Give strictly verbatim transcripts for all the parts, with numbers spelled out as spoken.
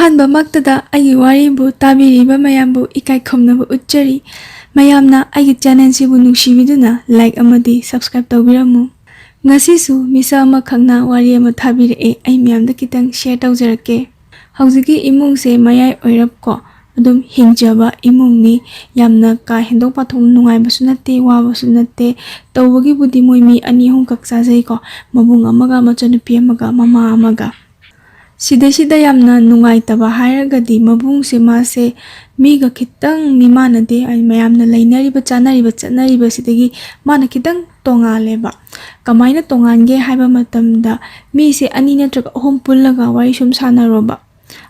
ꯑꯍꯥꯟꯕꯃꯛꯇꯗ ꯑꯩꯒꯤ ꯋꯥꯔꯤꯕꯨ ꯇꯥꯕꯤꯔꯤꯕ ꯃꯌꯥꯝꯕꯨ ꯏꯀꯥꯏ ꯈꯨꯝꯅꯕ ꯎꯠꯆꯔꯤ꯫ ꯃꯌꯥꯝꯅ ꯑꯩꯒꯤ ꯆꯦꯅꯦꯜꯁꯤꯕꯨ ꯅꯨꯡꯁꯤꯕꯤꯗꯨꯅ ꯂꯥꯏꯛ ꯑꯃꯗꯤ ꯁꯕꯁꯀ꯭ꯔꯥꯏꯕ ꯇꯧꯕꯤꯔꯝꯃꯨ꯫ ꯉꯁꯤꯁꯨ ꯃꯤꯁꯛ ꯑꯃꯈꯛꯅ ꯋꯥꯔꯤ ꯑꯃ ꯊꯥꯕꯤꯔꯛꯑꯦ, ꯑꯩ ꯃꯌꯥꯝꯗ ꯈꯤꯇꯪ ꯁꯤꯌꯔ ꯇꯧꯖꯔꯛꯀꯦ꯫ ꯍꯧꯖꯤꯛꯀꯤ ꯏꯃꯨꯡꯁꯦ ꯃꯌꯥꯏ ꯑꯣꯏꯔꯞꯀꯣ ꯑꯗꯨꯝ ꯍꯤꯡꯖꯕ ꯏꯃꯨꯡꯅꯤ꯫ ꯌꯥꯝꯅ ꯀꯥ ꯍꯦꯟꯗꯣꯛ ꯄꯥꯊꯣꯛ ꯅꯨꯡꯉꯥꯏꯕꯁꯨ ꯅꯠꯇꯦ, ꯋꯥꯕꯁꯨ ꯅꯠꯇꯦ꯫ ꯇꯧꯕꯒꯤꯕꯨꯗꯤ ꯃꯣꯏ ꯃꯤ ꯑꯅꯤ ꯑꯍꯨꯝꯈꯛ ꯆꯥꯖꯩꯀꯣ, ꯃꯕꯨꯡ ꯑꯃꯒ ꯃꯆꯟꯅꯨꯄꯤ ꯑꯃꯒ ꯃꯃꯥ ꯑꯃꯒ꯫ ꯁꯤꯗꯩꯁꯤꯗ ꯌꯥꯝꯅ ꯅꯨꯡꯉꯥꯏꯇꯕ ꯍꯥꯏꯔꯒꯗꯤ ꯃꯕꯨꯡꯁꯦ ꯃꯥꯁꯦ ꯃꯤꯒ ꯈꯤꯇꯪ ꯃꯤꯃꯥꯟꯅꯗꯦ꯫ ꯍꯥꯏꯗꯤ ꯃꯌꯥꯝꯅ ꯂꯩꯅꯔꯤꯕ ꯆꯥꯅꯔꯤꯕ ꯆꯠꯅꯔꯤꯕꯁꯤꯗꯒꯤ ꯃꯥꯅ ꯈꯤꯇꯪ ꯇꯣꯉꯥꯜꯂꯦꯕ꯫ ꯀꯃꯥꯏꯅ ꯇꯣꯉꯥꯟꯒꯦ ꯍꯥꯏꯕ ꯃꯇꯝꯗ ꯃꯤꯁꯦ ꯑꯅꯤ ꯅꯠꯇ꯭ꯔꯒ ꯑꯍꯨꯝ ꯄꯨꯜꯂꯒ ꯋꯥꯔꯤ ꯁꯨꯝ ꯁꯥꯟꯅꯔꯣꯕ꯫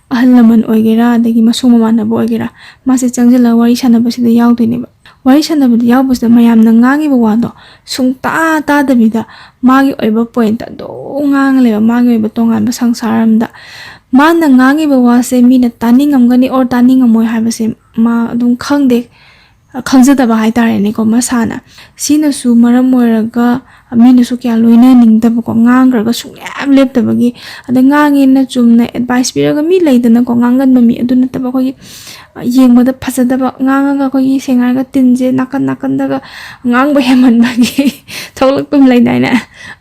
ꯑꯍꯜ ꯂꯃꯟ ꯑꯣꯏꯒꯦꯔꯥ ꯑꯗꯒꯤ ꯃꯁꯨꯡ ꯃꯃꯥꯟꯅꯕ ꯑꯣꯏꯒꯦꯔꯥ, ꯃꯥꯁꯦ ꯆꯪꯁꯤꯜꯂꯒ ꯋꯥꯔꯤ ꯁꯥꯟꯅꯕꯁꯤꯗ ꯌꯥꯎꯗꯣꯏꯅꯦꯕ꯫ ꯋꯥꯔꯤ ꯁꯥꯟꯅꯕꯗ ꯌꯥꯎꯕꯁꯤꯗ ꯃꯌꯥꯝꯅ ꯉꯥꯡꯉꯤꯕ ꯋꯥꯗꯣ ꯁꯨꯡꯇꯥ ꯇꯥꯗꯕꯤꯗ ꯃꯥꯒꯤ ꯑꯣꯏꯕ ꯄꯣꯏꯟꯠꯇ ꯑꯗꯨꯝ ꯉꯥꯡꯉ ꯂꯩꯕ, ꯃꯥꯒꯤ ꯑꯣꯏꯕ ꯇꯣꯉꯥꯟꯕ ꯁꯪꯁꯥꯔ ꯑꯃꯗ꯫ ꯃꯥꯅ ꯉꯥꯡꯉꯤꯕ ꯋꯥꯁꯦ ꯃꯤꯅ ꯇꯥꯅꯤꯡꯉꯝꯒꯅꯤ ꯑꯣꯔ ꯇꯥꯅꯤꯡꯉꯝꯃꯣꯏ ꯍꯥꯏꯕꯁꯦ ꯃꯥ ꯑꯗꯨꯝ ꯈꯪꯗꯦ, ꯈꯪꯖꯗꯕ ꯍꯥꯏꯇꯥꯔꯦꯅꯦꯀꯣ ꯃꯁꯥꯅ꯫ ꯁꯤꯅꯁꯨ ꯃꯔꯝ ꯑꯣꯏꯔꯒ ꯃꯤꯅꯁꯨ ꯀꯌꯥ ꯂꯣꯏꯅꯅꯤꯡꯗꯕꯀꯣ, ꯉꯥꯡꯈ꯭ꯔꯒ ꯁꯨꯡꯂꯦꯞ ꯂꯦꯞꯇꯕꯒꯤ꯫ ꯑꯗ ꯉꯥꯡꯉꯦꯅ ꯆꯨꯝꯅ ꯑꯦꯗꯚꯥꯏꯁ ꯄꯤꯔꯒ ꯃꯤ ꯂꯩꯗꯅꯀꯣ, ꯉꯥꯡꯒꯟꯕ ꯃꯤ, ꯑꯗꯨ ꯅꯠꯇꯕ ꯑꯩꯈꯣꯏꯒꯤ, ꯑ, ꯌꯦꯡꯕꯗ ꯐꯖꯗꯕ ꯉꯥꯡꯉꯒ ꯑꯩꯈꯣꯏꯒꯤ ꯁꯦꯡꯅ ꯍꯥꯏꯔꯒ ꯇꯤꯟꯁꯦ ꯅꯥꯀꯟ ꯅꯥꯀꯟꯗꯒ ꯉꯥꯡꯕ ꯍꯦꯟꯃꯟꯕꯒꯤ ꯊꯣꯛꯂꯛꯄ ꯑꯃ ꯂꯩꯗꯥꯏꯅꯦ?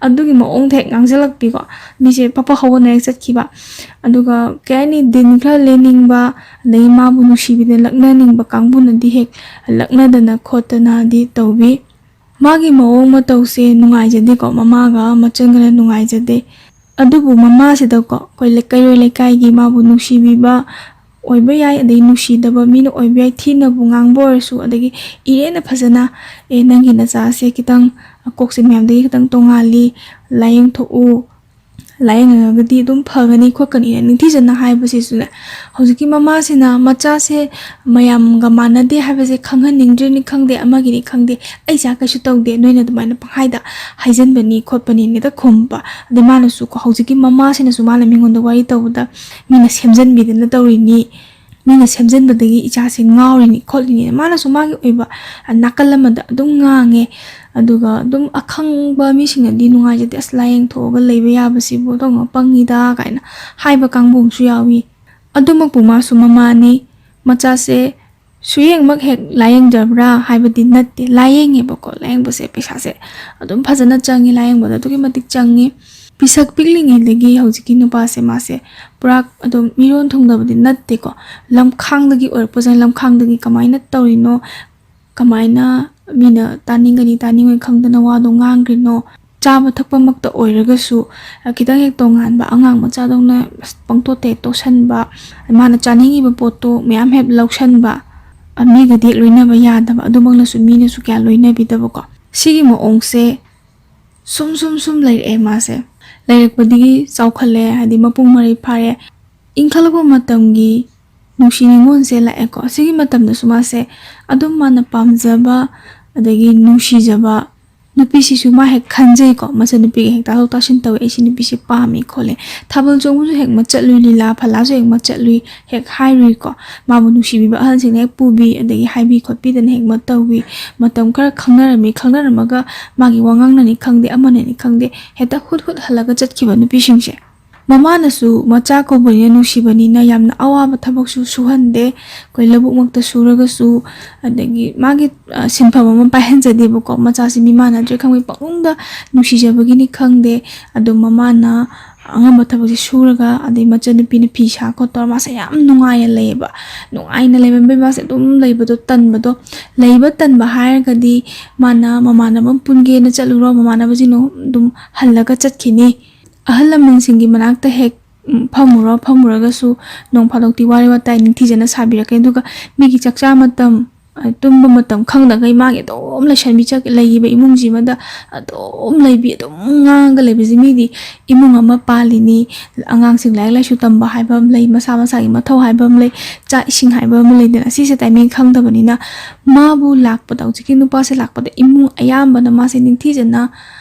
ꯑꯗꯨꯒꯤ ꯃꯑꯣꯡꯗ ꯍꯦꯛ ꯉꯥꯡꯁꯤꯜꯂꯛꯄꯤꯀꯣ, ꯃꯤꯁꯦ ꯄꯞꯄ ꯍꯧꯒꯠꯅ ꯍꯦꯛ ꯆꯠꯈꯤꯕ꯫ ꯑꯗꯨꯒ ꯀꯩ ꯍꯥꯏꯅꯤ, ꯗꯤꯟ ꯈꯔ ꯂꯦꯟꯅꯤꯡꯕ, ꯑꯗꯒꯤ ꯃꯥꯕꯨ ꯅꯨꯡꯁꯤꯕꯤꯗꯅ ꯂꯛꯅꯅꯤꯡꯕ ꯀꯥꯡꯕꯨꯅꯗꯤ ꯍꯦꯛ ꯂꯛꯅꯗꯅ ꯈꯣꯠꯇꯅꯗꯤ ꯇꯧꯕꯤ꯫ ꯃꯥꯒꯤ ꯃꯑꯣꯡ ꯃꯇꯧꯁꯦ ꯅꯨꯡꯉꯥꯏꯖꯗꯦꯀꯣ, ꯃꯃꯥꯒ ꯃꯆꯟꯒꯅ ꯅꯨꯡꯉꯥꯏꯖꯗꯦ꯫ ꯑꯗꯨꯕꯨ ꯃꯃꯥꯁꯤꯗꯀꯣ ꯑꯩꯈꯣꯏ ꯂꯩ-, ꯀꯩꯔꯣꯏ ꯂꯩꯀꯥꯏꯒꯤ ꯃꯥꯕꯨ ꯅꯨꯡꯁꯤꯕꯤꯕ ꯑꯣꯏꯕ ꯌꯥꯏ, ꯑꯗꯩ ꯅꯨꯡꯁꯤꯗꯕ ꯃꯤꯅ ꯑꯣꯏꯕ ꯌꯥꯏ, ꯊꯤꯅꯕꯨ ꯉꯥꯡꯕ ꯑꯣꯏꯔꯁꯨ, ꯑꯗꯒꯤ ꯏꯔꯦꯟꯅ ꯐꯖꯅ, "ꯑꯦ, ꯅꯪꯒꯤ ꯅꯆꯥꯁꯦ ꯈꯤꯇꯪ ꯀꯣꯛꯁꯦ ꯃꯌꯥꯝꯗꯒꯤ ꯈꯤꯇꯪ ꯇꯣꯡꯉꯥꯜꯂꯤ, ꯂꯥꯏꯌꯦꯡꯊꯣꯛꯎ, ꯂꯥꯏꯌꯦꯡꯉꯒꯗꯤ ꯑꯗꯨꯝ ꯐꯒꯅꯤ ꯈꯣꯠꯀꯅꯤꯅ" ꯅꯤꯡꯊꯤꯖꯅ ꯍꯥꯏꯕꯁꯤꯁꯨꯅꯦ, ꯍꯧꯖꯤꯛꯀꯤ ꯃꯃꯥꯁꯤꯅ ꯃꯆꯥꯁꯦ ꯃꯌꯥꯝꯒ ꯃꯥꯟꯅꯗꯦ ꯍꯥꯏꯕꯁꯦ ꯈꯪꯍꯟꯅꯤꯡꯗ꯭ꯔꯤꯅꯤ ꯈꯪꯗꯦ, ꯑꯃꯒꯤꯅꯤ ꯈꯪꯗꯦ, "ꯑꯩ ꯏꯆꯥ ꯀꯩꯁꯨ ꯇꯧꯗꯦ, ꯅꯣꯏꯅ ꯑꯗꯨꯃꯥꯏꯅ ꯄꯪꯍꯥꯏꯗ ꯍꯥꯏꯖꯟꯕꯅꯤ ꯈꯣꯠꯄꯅꯤꯅ" ꯍꯦꯛꯇ ꯈꯨꯝꯕ꯫ ꯑꯗꯩ ꯃꯥꯅꯁꯨ ꯀꯣ, ꯍꯧꯖꯤꯛꯀꯤ ꯃꯃꯥꯁꯤꯅꯁꯨ ꯃꯥꯅ ꯃꯤꯉꯣꯟꯗ ꯋꯥꯔꯤ ꯇꯧꯕꯗ ꯃꯤꯅ ꯁꯦꯝꯖꯟꯕꯤꯗꯅ ꯇꯧꯔꯤꯅꯤ, ꯃꯤꯅ ꯁꯦꯝꯖꯟꯕꯗꯒꯤ ꯏꯆꯥꯁꯦ ꯉꯥꯎꯔꯤꯅꯤ ꯈꯣꯠꯂꯤꯅꯤ, ꯃꯥꯅꯁꯨ ꯃꯥꯒꯤ ꯑꯣꯏꯕ ꯅꯥꯀꯜ ꯑꯃꯗ ꯑꯗꯨꯝ ꯉꯥꯡꯉꯦ꯫ ꯑꯗꯨꯒ ꯑꯗꯨꯝ ꯑꯈꯪꯕ ꯃꯤꯁꯤꯡꯅꯗꯤ ꯅꯨꯡꯉꯥꯏꯖꯗꯦ, "ꯑꯁ, ꯂꯥꯏꯌꯦꯡꯊꯣꯛꯑꯒ ꯂꯩꯕ ꯌꯥꯕꯁꯤꯕꯨ ꯑꯣꯟꯊꯣꯛꯅ ꯄꯪꯉꯤꯗ" ꯀꯥꯏꯅ ꯍꯥꯏꯕ ꯀꯥꯡꯕꯨ ꯑꯃꯁꯨ ꯌꯥꯎꯏ꯫ ꯑꯗꯨꯃꯛꯄꯨ ꯃꯥꯁꯨ ꯃꯃꯥꯅꯤ꯫ ꯃꯆꯥꯁꯦ ꯁꯨꯌꯦꯡꯃꯛ ꯍꯦꯛ ꯂꯥꯌꯦꯡꯖꯕ꯭ꯔꯥ ꯍꯥꯏꯕꯗꯤ ꯅꯠꯇꯦ, ꯂꯥꯌꯦꯡꯉꯦꯕꯀꯣ꯫ ꯂꯥꯌꯦꯡꯕꯁꯦ ꯄꯩꯁꯥꯁꯦ ꯑꯗꯨꯝ ꯐꯖꯅ ꯆꯪꯉꯤ, ꯂꯥꯌꯦꯡꯕꯗ ꯑꯗꯨꯛꯀꯤ ꯃꯇꯤꯛ ꯆꯪꯉꯤ꯫ ꯄꯤꯁꯛ ꯄꯤꯛꯂꯤꯉꯩꯗꯒꯤ ꯍꯧꯖꯤꯛꯀꯤ ꯅꯨꯄꯥꯁꯦ ꯃꯥꯁꯦ ꯄꯨꯔꯥ ꯑꯗꯨꯝ ꯃꯤꯔꯣꯟ ꯊꯨꯡꯗꯕꯗꯤ ꯅꯠꯇꯦꯀꯣ, ꯂꯝꯈꯥꯡꯗꯒꯤ ꯑꯣꯏꯔꯛꯄꯁꯤꯅ꯫ ꯂꯝꯈꯥꯡꯗꯒꯤ ꯀꯃꯥꯏꯅ ꯇꯧꯔꯤꯅꯣ, ꯀꯃꯥꯏꯅ ꯃꯤꯅ ꯇꯥꯅꯤꯡꯒꯅꯤ ꯇꯥꯅꯤꯡꯉꯣꯏ ꯈꯪꯗꯅ ꯋꯥꯗꯣ ꯉꯥꯡꯈ꯭ꯔꯤꯅꯣ? ꯆꯥꯕ ꯊꯛꯄꯃꯛꯇ ꯑꯣꯏꯔꯒꯁꯨ, ꯑ, ꯈꯤꯇꯪ ꯍꯦꯛ ꯇꯣꯉꯥꯟꯕ, ꯑꯉꯥꯡ ꯃꯆꯥꯗꯧꯅ ꯄꯪꯇꯣꯠꯇ ꯍꯦꯛ ꯇꯣꯠꯁꯟꯕ, ꯃꯥꯅ ꯆꯥꯅꯤꯡꯉꯤꯕ ꯄꯣꯠꯇꯣ ꯃꯌꯥꯝ ꯍꯦꯛ ꯂꯧꯁꯟꯕ, ꯑ, ꯃꯤꯒꯗꯤ ꯍꯦꯛ ꯂꯣꯏꯅꯕ ꯌꯥꯗꯕ, ꯑꯗꯨꯃꯛꯅꯁꯨ ꯃꯤꯅꯁꯨ ꯀꯌꯥ ꯂꯣꯏꯅꯕꯤꯗꯕꯀꯣ꯫ ꯁꯤꯒꯤ ꯃꯑꯣꯡꯁꯦ ꯁꯨꯝ ꯁꯨꯝ ꯁꯨꯝ ꯂꯩꯔꯛꯑꯦ ꯃꯥꯁꯦ꯫ ꯂꯩꯔꯛꯄꯗꯒꯤ ꯆꯥꯎꯈꯠꯂꯦ, ꯍꯥꯏꯗꯤ ꯃꯄꯨꯡ ꯃꯔꯩ ꯐꯥꯔꯦ꯫ ꯏꯟꯈꯠꯂꯛꯄ ꯃꯇꯝꯒꯤ ꯅꯨꯡꯁꯤ ꯅꯨꯡꯉꯣꯟꯁꯦ ꯂꯥꯛꯑꯦꯀꯣ꯫ ꯁꯤꯒꯤ ꯃꯇꯝꯗꯁꯨ ꯃꯥꯁꯦ ꯑꯗꯨꯝ ꯃꯥꯅ ꯄꯥꯝꯖꯕ, ꯑꯗꯒꯤ ꯅꯨꯡꯁꯤꯖꯕ ꯅꯨꯄꯤꯁꯤꯁꯨ ꯃꯥ ꯍꯦꯛ ꯈꯟꯖꯩꯀꯣ꯫ ꯃꯆꯟꯅꯨꯄꯤꯒ ꯍꯦꯛ ꯇꯥꯊꯣꯛ ꯇꯥꯁꯤꯟ ꯇꯧꯋꯦ, "ꯑꯩ ꯁꯤ ꯅꯨꯄꯤꯁꯦ ꯄꯥꯝꯃꯤ ꯈꯣꯠꯂꯦ"꯫ ꯊꯥꯕꯜ ꯆꯣꯡꯕꯁꯨ ꯍꯦꯛ ꯃꯆꯠꯂꯨꯏ, ꯂꯤꯂꯥ ꯐꯂꯥꯁꯨ ꯍꯦꯛ ꯃꯆꯠꯂꯨꯏ, ꯍꯦꯛ ꯍꯥꯏꯔꯨꯏꯀꯣ꯫ ꯃꯥꯕꯨ ꯅꯨꯡꯁꯤꯕꯤꯕ ꯑꯍꯜꯁꯤꯡꯅ ꯍꯦꯛ ꯄꯨꯕꯤ, ꯑꯗꯒꯤ ꯍꯥꯏꯕꯤ ꯈꯣꯠꯄꯤꯗꯅ ꯍꯦꯛ ꯃꯇꯧꯋꯤ꯫ ꯃꯇꯝ ꯈꯔ ꯈꯪꯅꯔꯝꯃꯤ, ꯈꯪꯅꯔꯝꯃꯒ ꯃꯥꯒꯤ ꯋꯥꯉꯥꯡꯅꯅꯤ ꯈꯪꯗꯦ, ꯑꯃꯅꯅꯤ ꯈꯪꯗꯦ, ꯍꯦꯛꯇ ꯍꯨꯠ ꯍꯨꯠ ꯍꯜꯂꯒ ꯆꯠꯈꯤꯕ ꯅꯨꯄꯤꯁꯤꯡꯁꯦ꯫ ꯃꯃꯥꯅꯁꯨ ꯃꯆꯥ ꯀꯧꯕꯅꯤꯅ, ꯅꯨꯡꯁꯤꯕꯅꯤꯅ ꯌꯥꯝꯅ ꯑꯋꯥꯕ ꯊꯕꯛꯁꯨ ꯁꯨꯍꯟꯗꯦ꯫ ꯑꯩꯈꯣꯏ ꯂꯧꯕꯨꯛꯃꯛꯇ ꯁꯨꯔꯒꯁꯨ, ꯑꯗꯒꯤ ꯃꯥꯒꯤ, ꯑ, ꯁꯤꯟꯐꯝ ꯑꯃ ꯄꯥꯏꯍꯟꯖꯗꯦꯕꯀꯣ꯫ ꯃꯆꯥꯁꯤ ꯃꯤꯃꯥꯟꯅꯗ꯭ꯔꯦ ꯈꯪꯕꯩ ꯄꯪꯅꯨꯡꯗ ꯅꯨꯡꯁꯤꯖꯕꯒꯤꯅꯤ ꯈꯪꯗꯦ, ꯑꯗꯨꯝ ꯃꯃꯥꯅ ꯑꯉꯝꯕ ꯊꯕꯛꯁꯤ ꯁꯨꯔꯒ, ꯑꯗꯩ ꯃꯆꯟꯅꯨꯄꯤꯅ ꯐꯤ ꯁꯥ ꯈꯣꯠꯇꯧꯔ ꯃꯥꯁꯦ ꯌꯥꯝ ꯅꯨꯡꯉꯥꯏꯅ ꯂꯩꯌꯦꯕ꯫ ꯅꯨꯡꯉꯥꯏꯅ ꯂꯩꯃꯟꯕꯩ ꯃꯥꯁꯦ ꯑꯗꯨꯝ ꯂꯩꯕꯗꯣ ꯇꯟꯕꯗꯣ꯫ ꯂꯩꯕ ꯇꯟꯕ ꯍꯥꯏꯔꯒꯗꯤ ꯃꯥꯅ ꯃꯃꯥꯟꯅꯕ ꯑꯃ ꯄꯨꯟꯒꯦꯅ ꯆꯠꯂꯨꯔꯣ, ꯃꯃꯥꯟꯅꯕꯁꯤꯡꯗꯣ ꯑꯗꯨꯝ ꯍꯜꯂꯒ ꯆꯠꯈꯤꯅꯤ꯫ ꯑꯍꯜ ꯂꯃꯟꯁꯤꯡꯒꯤ ꯃꯅꯥꯛꯇ ꯍꯦꯛ, ꯎꯝ, ꯐꯝꯃꯨꯔꯣ, ꯐꯝꯃꯨꯔꯒꯁꯨ ꯅꯣꯡ ꯐꯥꯗꯣꯛꯇꯤ ꯋꯥꯔꯤ ꯋꯥꯇꯥꯏ ꯅꯤꯡꯊꯤꯖꯅ ꯁꯥꯕꯤꯔꯛꯀꯅꯤ꯫ ꯑꯗꯨꯒ ꯃꯤꯒꯤ ꯆꯥꯛꯆꯥ ꯃꯇꯝ, ꯑ, ꯇꯨꯝꯕ ꯃꯇꯝ ꯈꯪꯗꯈꯩ ꯃꯥꯒꯤ ꯑꯗꯨꯝ ꯂꯩꯁꯟꯕꯤ ꯆꯠ-, ꯂꯩꯈꯤꯕ ꯏꯃꯨꯡꯁꯤꯃꯗ ꯑꯗꯨꯝ ꯂꯩꯕꯤ, ꯑꯗꯨꯝ ꯉꯥꯡꯉꯒ ꯂꯩꯕꯁꯤ ꯃꯤꯗꯤ ꯏꯃꯨꯡ ꯑꯃ ꯄꯥꯜꯂꯤꯅꯤ꯫ ꯑꯉꯥꯡꯁꯤꯡ ꯂꯥꯏꯔꯤꯛ ꯂꯥꯏꯁꯨ ꯇꯝꯕ ꯍꯥꯏꯕ ꯑꯃ ꯂꯩ, ꯃꯁꯥ ꯃꯁꯥꯒꯤ ꯃꯊꯧ ꯍꯥꯏꯕ ꯑꯃ ꯂꯩ, ꯆꯥꯛ ꯏꯁꯤꯡ ꯍꯥꯏꯕ ꯑꯃ ꯂꯩꯗꯅ, ꯁꯤꯁꯦ ꯇꯥꯏꯃꯤꯡ ꯈꯪꯗꯕꯅꯤꯅ ꯃꯥꯕꯨ ꯂꯥꯛꯄꯗ, ꯍꯧꯖꯤꯛꯀꯤ ꯅꯨꯄꯥꯁꯦ ꯂꯥꯛꯄꯗ ꯏꯃꯨꯡ ꯑꯌꯥꯝꯕꯅ ꯃꯥꯁꯦ ꯅꯤꯡꯊꯤꯖꯅ,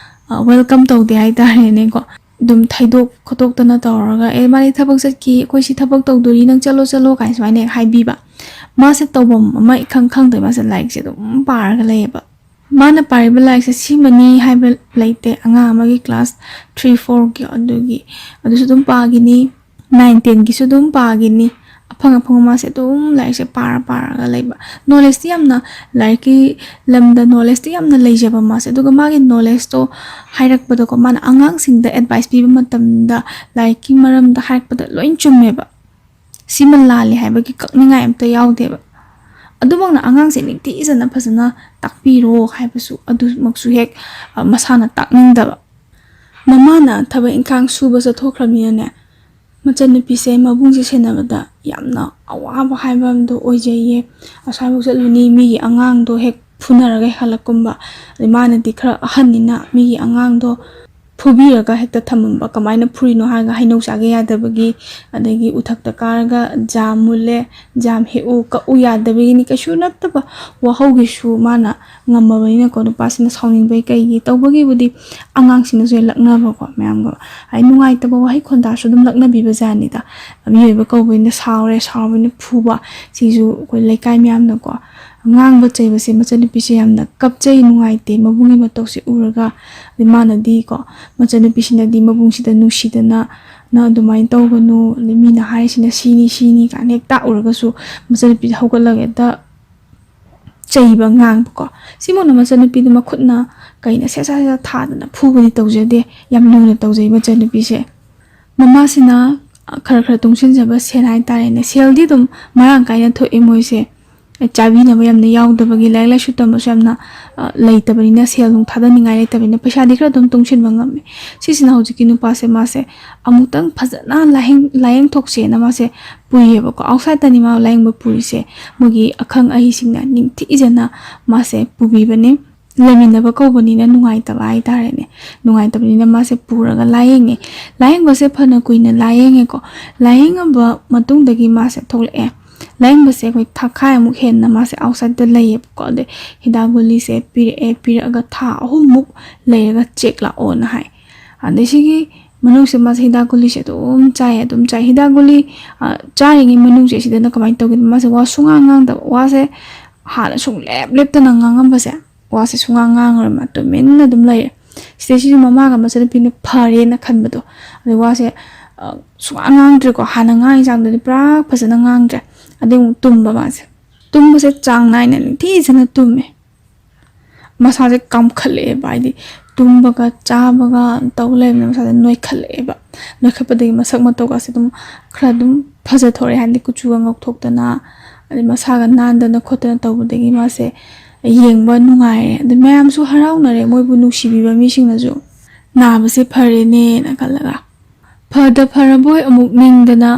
ꯑ, welcome ꯇꯧꯗꯦ ꯍꯥꯏꯇꯥꯔꯦꯅꯦꯀꯣ꯫ ꯑꯗꯨꯝ ꯊꯩꯗꯣꯛ ꯈꯣꯠꯇꯣꯛꯇꯅ ꯇꯧꯔꯒ, "ꯑꯦ, ꯃꯥꯗꯤ ꯊꯕꯛ ꯆꯠꯈꯤ, ꯑꯩꯈꯣꯏ ꯁꯤ ꯊꯕꯛ ꯇꯧꯗꯣꯔꯤ, ꯅꯪ ꯆꯠꯂꯣ, ꯆꯠꯂꯣ" ꯀꯥꯏꯅ ꯁꯨꯃꯥꯏꯅ ꯍꯦꯛ ꯍꯥꯏꯕꯤꯕ꯫ ꯃꯥꯁꯦ ꯇꯧꯐꯝ ꯑꯃ ꯏꯈꯪ ꯈꯪꯗꯕ, ꯃꯥꯁꯦ ꯂꯥꯏꯔꯤꯛꯁꯦ ꯑꯗꯨꯝ ꯄꯥꯔꯒ ꯂꯩꯌꯦꯕ꯫ ꯃꯥꯅ ꯄꯥꯔꯤꯕ ꯂꯥꯏꯔꯤꯛꯁꯦ ꯁꯤꯃꯅꯤ ꯍꯥꯏꯕ ꯂꯩꯇꯦ꯫ ꯑꯉꯥꯡ ꯑꯃꯒꯤ class three, fourꯒꯤ ꯑꯗꯨꯒꯤ, ꯑꯗꯨꯁꯨ ꯑꯗꯨꯝ ꯄꯥꯈꯤꯅꯤ꯫ ꯅꯥꯏꯟ ꯇꯦꯟꯒꯤꯁꯨ ꯑꯗꯨꯝ ꯄꯥꯈꯤꯅꯤ꯫ ꯑꯐꯪ ꯑꯐꯪꯕ ꯃꯥꯁꯦ ꯑꯗꯨꯝ ꯂꯥꯏꯔꯤꯛꯁꯦ ꯄꯥꯔ ꯄꯥꯔꯒ ꯂꯩꯕ꯫ ꯅꯣꯂꯦꯖꯇꯤ ꯌꯥꯝꯅ, ꯂꯥꯏꯔꯤꯛꯀꯤ ꯂꯝꯗ ꯅꯣꯂꯦꯖꯇꯤ ꯌꯥꯝꯅ ꯂꯩꯖꯕ ꯃꯥꯁꯦ꯫ ꯑꯗꯨꯒ ꯃꯥꯒꯤ ꯅꯣꯂꯦꯖꯇꯣ ꯍꯥꯏꯔꯛꯄꯗꯀꯣ, ꯃꯥꯅ ꯑꯉꯥꯡꯁꯤꯡꯗ ꯑꯦꯗꯚꯥꯏꯁ ꯄꯤꯕ ꯃꯇꯝꯗ ꯂꯥꯏꯔꯤꯛꯀꯤ ꯃꯔꯝꯗ ꯍꯥꯏꯔꯛꯄꯗ ꯂꯣꯏ ꯆꯨꯝꯃꯦꯕ꯫ ꯁꯤꯃ ꯂꯥꯜꯂꯦ ꯍꯥꯏꯕꯒꯤ ꯀꯛꯅꯤꯡꯉꯥꯏ ꯑꯝꯇ ꯌꯥꯎꯗꯦꯕ꯫ ꯑꯗꯨꯃꯛꯅ ꯑꯉꯥꯡꯁꯦ ꯅꯤꯡꯊꯤꯖꯅ ꯐꯖꯅ ꯇꯥꯛꯄꯤꯔꯣ ꯍꯥꯏꯕꯁꯨ ꯑꯗꯨꯃꯛꯁꯨ ꯍꯦꯛ, ꯑ, ꯃꯁꯥꯅ ꯇꯥꯛꯅꯤꯡꯗꯕ꯫ ꯃꯃꯥꯅ ꯊꯕꯛ ꯏꯪꯈꯥꯡ ꯁꯨꯕ ꯆꯠꯊꯣꯛꯈ꯭ꯔꯕꯅꯤꯅꯅꯦ, ꯃꯆꯟꯅꯨꯄꯤꯁꯦ ꯃꯕꯨꯡꯁꯦ ꯁꯦꯟꯅꯕꯗ ꯌꯥꯝꯅ ꯑꯋꯥꯕ ꯍꯥꯏꯕ ꯑꯃꯗꯣ ꯑꯣꯏꯖꯩꯌꯦ꯫ ꯑꯁ꯭ꯋꯥꯏꯐꯥꯎ ꯆꯠꯂꯨꯅꯤ, ꯃꯤꯒꯤ ꯑꯉꯥꯡꯗꯣ ꯍꯦꯛ ꯐꯨꯅꯔꯒ ꯍꯦꯛ ꯍꯜꯂꯛꯀꯨꯝꯕ꯫ ꯑꯗꯩ ꯃꯥꯅꯗꯤ ꯈꯔ ꯑꯍꯟꯅꯤꯅ ꯃꯤꯒꯤ ꯑꯉꯥꯡꯗꯣ ꯐꯨꯕꯤꯔꯒ ꯍꯦꯛꯇ ꯊꯝꯃꯝꯕ꯫ ꯀꯃꯥꯏꯅ ꯐꯨꯔꯤꯅꯣ ꯍꯥꯏꯔꯒ ꯍꯩꯅꯧ ꯆꯥꯒꯦ ꯌꯥꯗꯕꯒꯤ, ꯑꯗꯒꯤ ꯎꯊꯛꯇ ꯀꯥꯔꯒ ꯖꯥꯝ ꯃꯨꯜꯂꯦ, ꯖꯥꯝ ꯍꯦꯛꯎ, ꯀꯛꯎ ꯌꯥꯗꯕꯒꯤꯅꯤ, ꯀꯩꯁꯨ ꯅꯠꯇꯕ ꯋꯥꯍꯧꯒꯤꯁꯨ ꯃꯥꯅ ꯉꯝꯃꯕꯅꯤꯅꯀꯣ, ꯅꯨꯄꯥꯁꯤꯅ ꯁꯥꯎꯅꯤꯡꯕꯩ ꯀꯩꯒꯤ ꯇꯧꯕꯒꯤꯕꯨꯗꯤ ꯑꯉꯥꯡꯁꯤꯡꯅꯁꯨ ꯍꯦꯛ ꯂꯛꯅꯕꯀꯣ, ꯃꯌꯥꯝꯒ ꯍꯥꯏ ꯅꯨꯡꯉꯥꯏꯇꯕ ꯋꯥꯍꯩ ꯈꯣꯟꯗꯥꯁꯨ ꯑꯗꯨꯝ ꯂꯛꯅꯕꯤꯕ ꯖꯥꯠꯅꯤꯗ꯫ ꯃꯤꯑꯣꯏꯕ ꯀꯧꯕꯅꯤꯅ ꯁꯥꯎꯔꯦ, ꯁꯥꯎꯔꯕꯅꯤꯅ ꯐꯨꯕ, ꯁꯤꯁꯨ ꯑꯩꯈꯣꯏ ꯂꯩꯀꯥꯏ ꯃꯌꯥꯝꯅꯀꯣ, ꯉꯥꯡꯕ ꯆꯩꯕꯁꯦ ꯃꯆꯟꯅꯨꯄꯤꯁꯦ ꯌꯥꯝꯅ ꯀꯞꯆꯩ, ꯅꯨꯡꯉꯥꯏꯇꯦ ꯃꯕꯨꯡꯒꯤ ꯃꯇꯧꯁꯦ ꯎꯔꯒ꯫ ꯑꯗꯩ ꯃꯥꯅꯗꯤꯀꯣ, ꯃꯆꯟꯅꯨꯄꯤꯁꯤꯅꯗꯤ ꯃꯕꯨꯡꯁꯤꯗ ꯅꯨꯡꯁꯤꯗꯅ, "ꯅꯪ ꯑꯗꯨꯃꯥꯏꯅ ꯇꯧꯒꯅꯨ, ꯑꯗꯩ ꯃꯤꯅ ꯍꯥꯏꯔꯤꯁꯤꯅ ꯁꯤꯅꯤ, ꯁꯤꯅꯤ" ꯀꯥꯏꯅ ꯍꯦꯛ ꯇꯥꯛꯎꯔꯒꯁꯨ ꯃꯆꯟꯅꯨꯄꯤꯁꯦ ꯍꯧꯒꯠꯂꯒ ꯍꯦꯛꯇ ꯆꯩꯕ, ꯉꯥꯡꯕꯀꯣ꯫ ꯁꯤꯃꯛꯅ ꯃꯆꯟꯅꯨꯄꯤꯗꯨ ꯃꯈꯨꯠꯅ ꯀꯩꯅ ꯁꯦꯠ ꯁꯥ ꯁꯦꯠ ꯁꯥ ꯊꯥꯗꯅ ꯐꯨꯕꯗꯤ ꯇꯧꯖꯗꯦ, ꯌꯥꯝ ꯂꯨꯅ ꯇꯧꯖꯩ ꯃꯆꯟꯅꯨꯄꯤꯁꯦ꯫ ꯃꯃꯥꯁꯤꯅ, ꯑ, ꯈꯔ ꯈꯔ ꯇꯨꯡꯁꯤꯟꯖꯕ ꯁꯦꯜ ꯍꯥꯏꯇꯥꯔꯦꯅꯦ, ꯁꯦꯜꯗꯤ ꯑꯗꯨꯝ ꯃꯔꯥꯡ ꯀꯥꯏꯅ ꯊꯣꯛꯑꯦ ꯃꯣꯏꯁꯦ꯫ ꯆꯥꯕꯤꯅꯕ ꯌꯥꯝꯅ ꯌꯥꯎꯗꯕꯒꯤ, ꯂꯥꯏꯔꯤꯛ ꯂꯥꯏꯁꯨ ꯇꯝꯕꯁꯨ ꯌꯥꯝꯅ, ꯑ, ꯂꯩꯇꯕꯅꯤꯅ, ꯁꯦꯜ ꯅꯨꯡ ꯊꯥꯗꯅꯤꯡꯉꯥꯏ ꯂꯩꯇꯕꯅꯤꯅ ꯄꯩꯁꯥꯗꯤ ꯈꯔ ꯑꯗꯨꯝ ꯇꯨꯡꯁꯤꯟꯕ ꯉꯝꯃꯦ꯫ ꯁꯤꯁꯤꯅ ꯍꯧꯖꯤꯛꯀꯤ ꯅꯨꯄꯥꯁꯦ ꯃꯥꯁꯦ ꯑꯃꯨꯛꯇꯪ ꯐꯖꯅ ꯂꯥꯏꯌꯦꯡ-, ꯂꯥꯏꯌꯦꯡꯊꯣꯛꯁꯦꯅ ꯃꯥꯁꯦ ꯄꯨꯏꯌꯦꯕꯀꯣ꯫ ꯑꯥꯎꯠꯁꯥꯏꯗꯇꯅꯤ ꯃꯥ ꯂꯥꯏꯌꯦꯡꯕ ꯄꯨꯔꯤꯁꯦ꯫ ꯃꯣꯏꯒꯤ ꯑꯈꯪ ꯑꯍꯩꯁꯤꯡꯅ ꯅꯤꯡꯊꯤꯖꯅ ꯃꯥꯁꯦ ꯄꯨꯕꯤꯕꯅꯦ꯫ ꯂꯩꯃꯤꯟꯅꯕ ꯀꯧꯕꯅꯤꯅ ꯅꯨꯡꯉꯥꯏꯇꯕ ꯍꯥꯏꯇꯥꯔꯦꯅꯦ꯫ ꯅꯨꯡꯉꯥꯏꯇꯕꯅꯤꯅ ꯃꯥꯁꯦ ꯄꯨꯔꯒ ꯂꯥꯏꯌꯦꯡꯉꯦ꯫ ꯂꯥꯏꯌꯦꯡꯕꯁꯦ ꯐꯅ ꯀꯨꯏꯅ ꯂꯥꯏꯌꯦꯡꯉꯦꯀꯣ꯫ ꯂꯥꯏꯌꯦꯡꯉꯕ ꯃꯇꯨꯡꯗꯒꯤ ꯃꯥꯁꯦ ꯊꯣꯛꯂꯛꯑꯦ꯫ ꯂꯥꯏꯌꯦꯡꯕꯁꯦ ꯑꯩꯈꯣꯏ ꯊꯥꯈꯥꯏ ꯑꯃꯨꯛ ꯍꯦꯟꯅ ꯃꯥꯁꯦ ꯑꯥꯎꯠꯁꯥꯏꯗꯠꯇ ꯂꯩꯌꯦꯕꯀꯣ꯫ ꯑꯗꯩ ꯍꯤꯗꯥꯛ ꯒꯨꯂꯤꯁꯦ ꯄꯤꯔꯛꯑꯦ, ꯄꯤꯔꯛꯑꯒ ꯊꯥ ꯑꯍꯨꯝꯃꯨꯛ ꯂꯩꯔꯒ ꯆꯦꯛ ꯂꯥꯛꯑꯣꯅ ꯍꯥꯏ꯫ ꯑꯗꯩ ꯁꯤꯒꯤ ꯃꯅꯨꯡꯁꯦ ꯃꯥꯁꯦ ꯍꯤꯗꯥꯛ ꯒꯨꯂꯤꯁꯦ ꯑꯗꯨꯝ ꯆꯥꯏ, ꯑꯗꯨꯝ ꯆꯥꯏ꯫ ꯍꯤꯗꯥꯛ ꯒꯨꯂꯤ, ꯑ, ꯆꯥꯔꯤꯉꯩ ꯃꯅꯨꯡꯁꯦ ꯁꯤꯗꯅ ꯀꯃꯥꯏꯅ ꯇꯧꯒꯦꯗ, ꯃꯥꯁꯦ ꯋꯥ ꯁꯨꯡꯉꯥꯡ ꯉꯥꯡꯗꯕ, ꯋꯥꯁꯦ ꯍꯥꯟꯅ ꯁꯨꯡꯂꯦꯞ ꯂꯦꯞꯇꯅ ꯉꯥꯡꯉꯝꯕꯁꯦ, ꯋꯥꯁꯦ ꯁꯨꯡꯉꯥꯡ ꯉꯥꯡꯉꯔꯣꯏ, ꯃꯥ ꯇꯨꯃꯤꯟꯅ ꯑꯗꯨꯝ ꯂꯩꯔꯦ꯫ ꯁꯤꯗꯩꯁꯤꯗ ꯃꯃꯥꯒ ꯃꯆꯟꯅꯨꯄꯤꯅ ꯐꯔꯦꯅ ꯈꯟꯕꯗꯣ, ꯑꯗꯩ ꯋꯥꯁꯦ ꯁꯨꯡꯉꯥꯡ ꯉꯥꯡꯗ꯭ꯔꯦꯀꯣ꯫ ꯍꯥꯟꯅ ꯉꯥꯡꯉꯤ ꯆꯥꯡꯗꯨꯗꯤ ꯄꯨꯔꯥ ꯐꯖꯅ ꯉꯥꯡꯗ꯭ꯔꯦ꯫ ꯑꯗꯩ ꯑꯃꯨꯛ ꯇꯨꯝꯕ ꯃꯥꯁꯦ꯫ ꯇꯨꯝꯕꯁꯦ ꯆꯥꯡ ꯅꯥꯏꯅ ꯅꯤꯡꯊꯤꯖꯅ ꯇꯨꯝꯃꯦ꯫ ꯃꯁꯥꯁꯦ ꯀꯥꯝꯈꯠꯂꯛꯑꯦꯕ, ꯍꯥꯏꯗꯤ ꯇꯨꯝꯕꯒ ꯆꯥꯕꯒ ꯇꯧ ꯂꯩꯕꯅꯤꯅ ꯃꯁꯥꯁꯦ ꯅꯣꯏꯈꯠꯂꯛꯑꯦꯕ꯫ ꯅꯣꯏꯈꯠꯄꯗꯒꯤ ꯃꯁꯛ ꯃꯇꯧꯒꯁꯦ ꯑꯗꯨꯝ ꯈꯔ ꯑꯗꯨꯝ ꯐꯖꯊꯣꯔꯛꯑꯦ, ꯍꯥꯏꯗꯤ ꯀꯨꯆꯨꯒ ꯉꯧꯊꯣꯛꯇꯅ, ꯑꯗꯩ ꯃꯁꯥꯒ ꯅꯥꯟꯗꯅ ꯈꯣꯠꯇꯅ ꯇꯧꯕꯗꯒꯤ ꯃꯥꯁꯦ ꯌꯦꯡꯕ ꯅꯨꯡꯉꯥꯏꯔꯦ꯫ ꯑꯗꯩ ꯃꯌꯥꯝꯁꯨ ꯍꯔꯥꯎꯅꯔꯦ, ꯃꯣꯏꯕꯨ ꯅꯨꯡꯁꯤꯕꯤꯕ ꯃꯤꯁꯤꯡꯅꯁꯨ꯫ ꯅꯥꯕꯁꯦ ꯐꯔꯦꯅꯦꯅ ꯈꯜꯂꯒ꯫ ꯐꯗ ꯐꯔꯕꯣꯏ ꯑꯃꯨꯛ ꯅꯤꯡꯗꯅ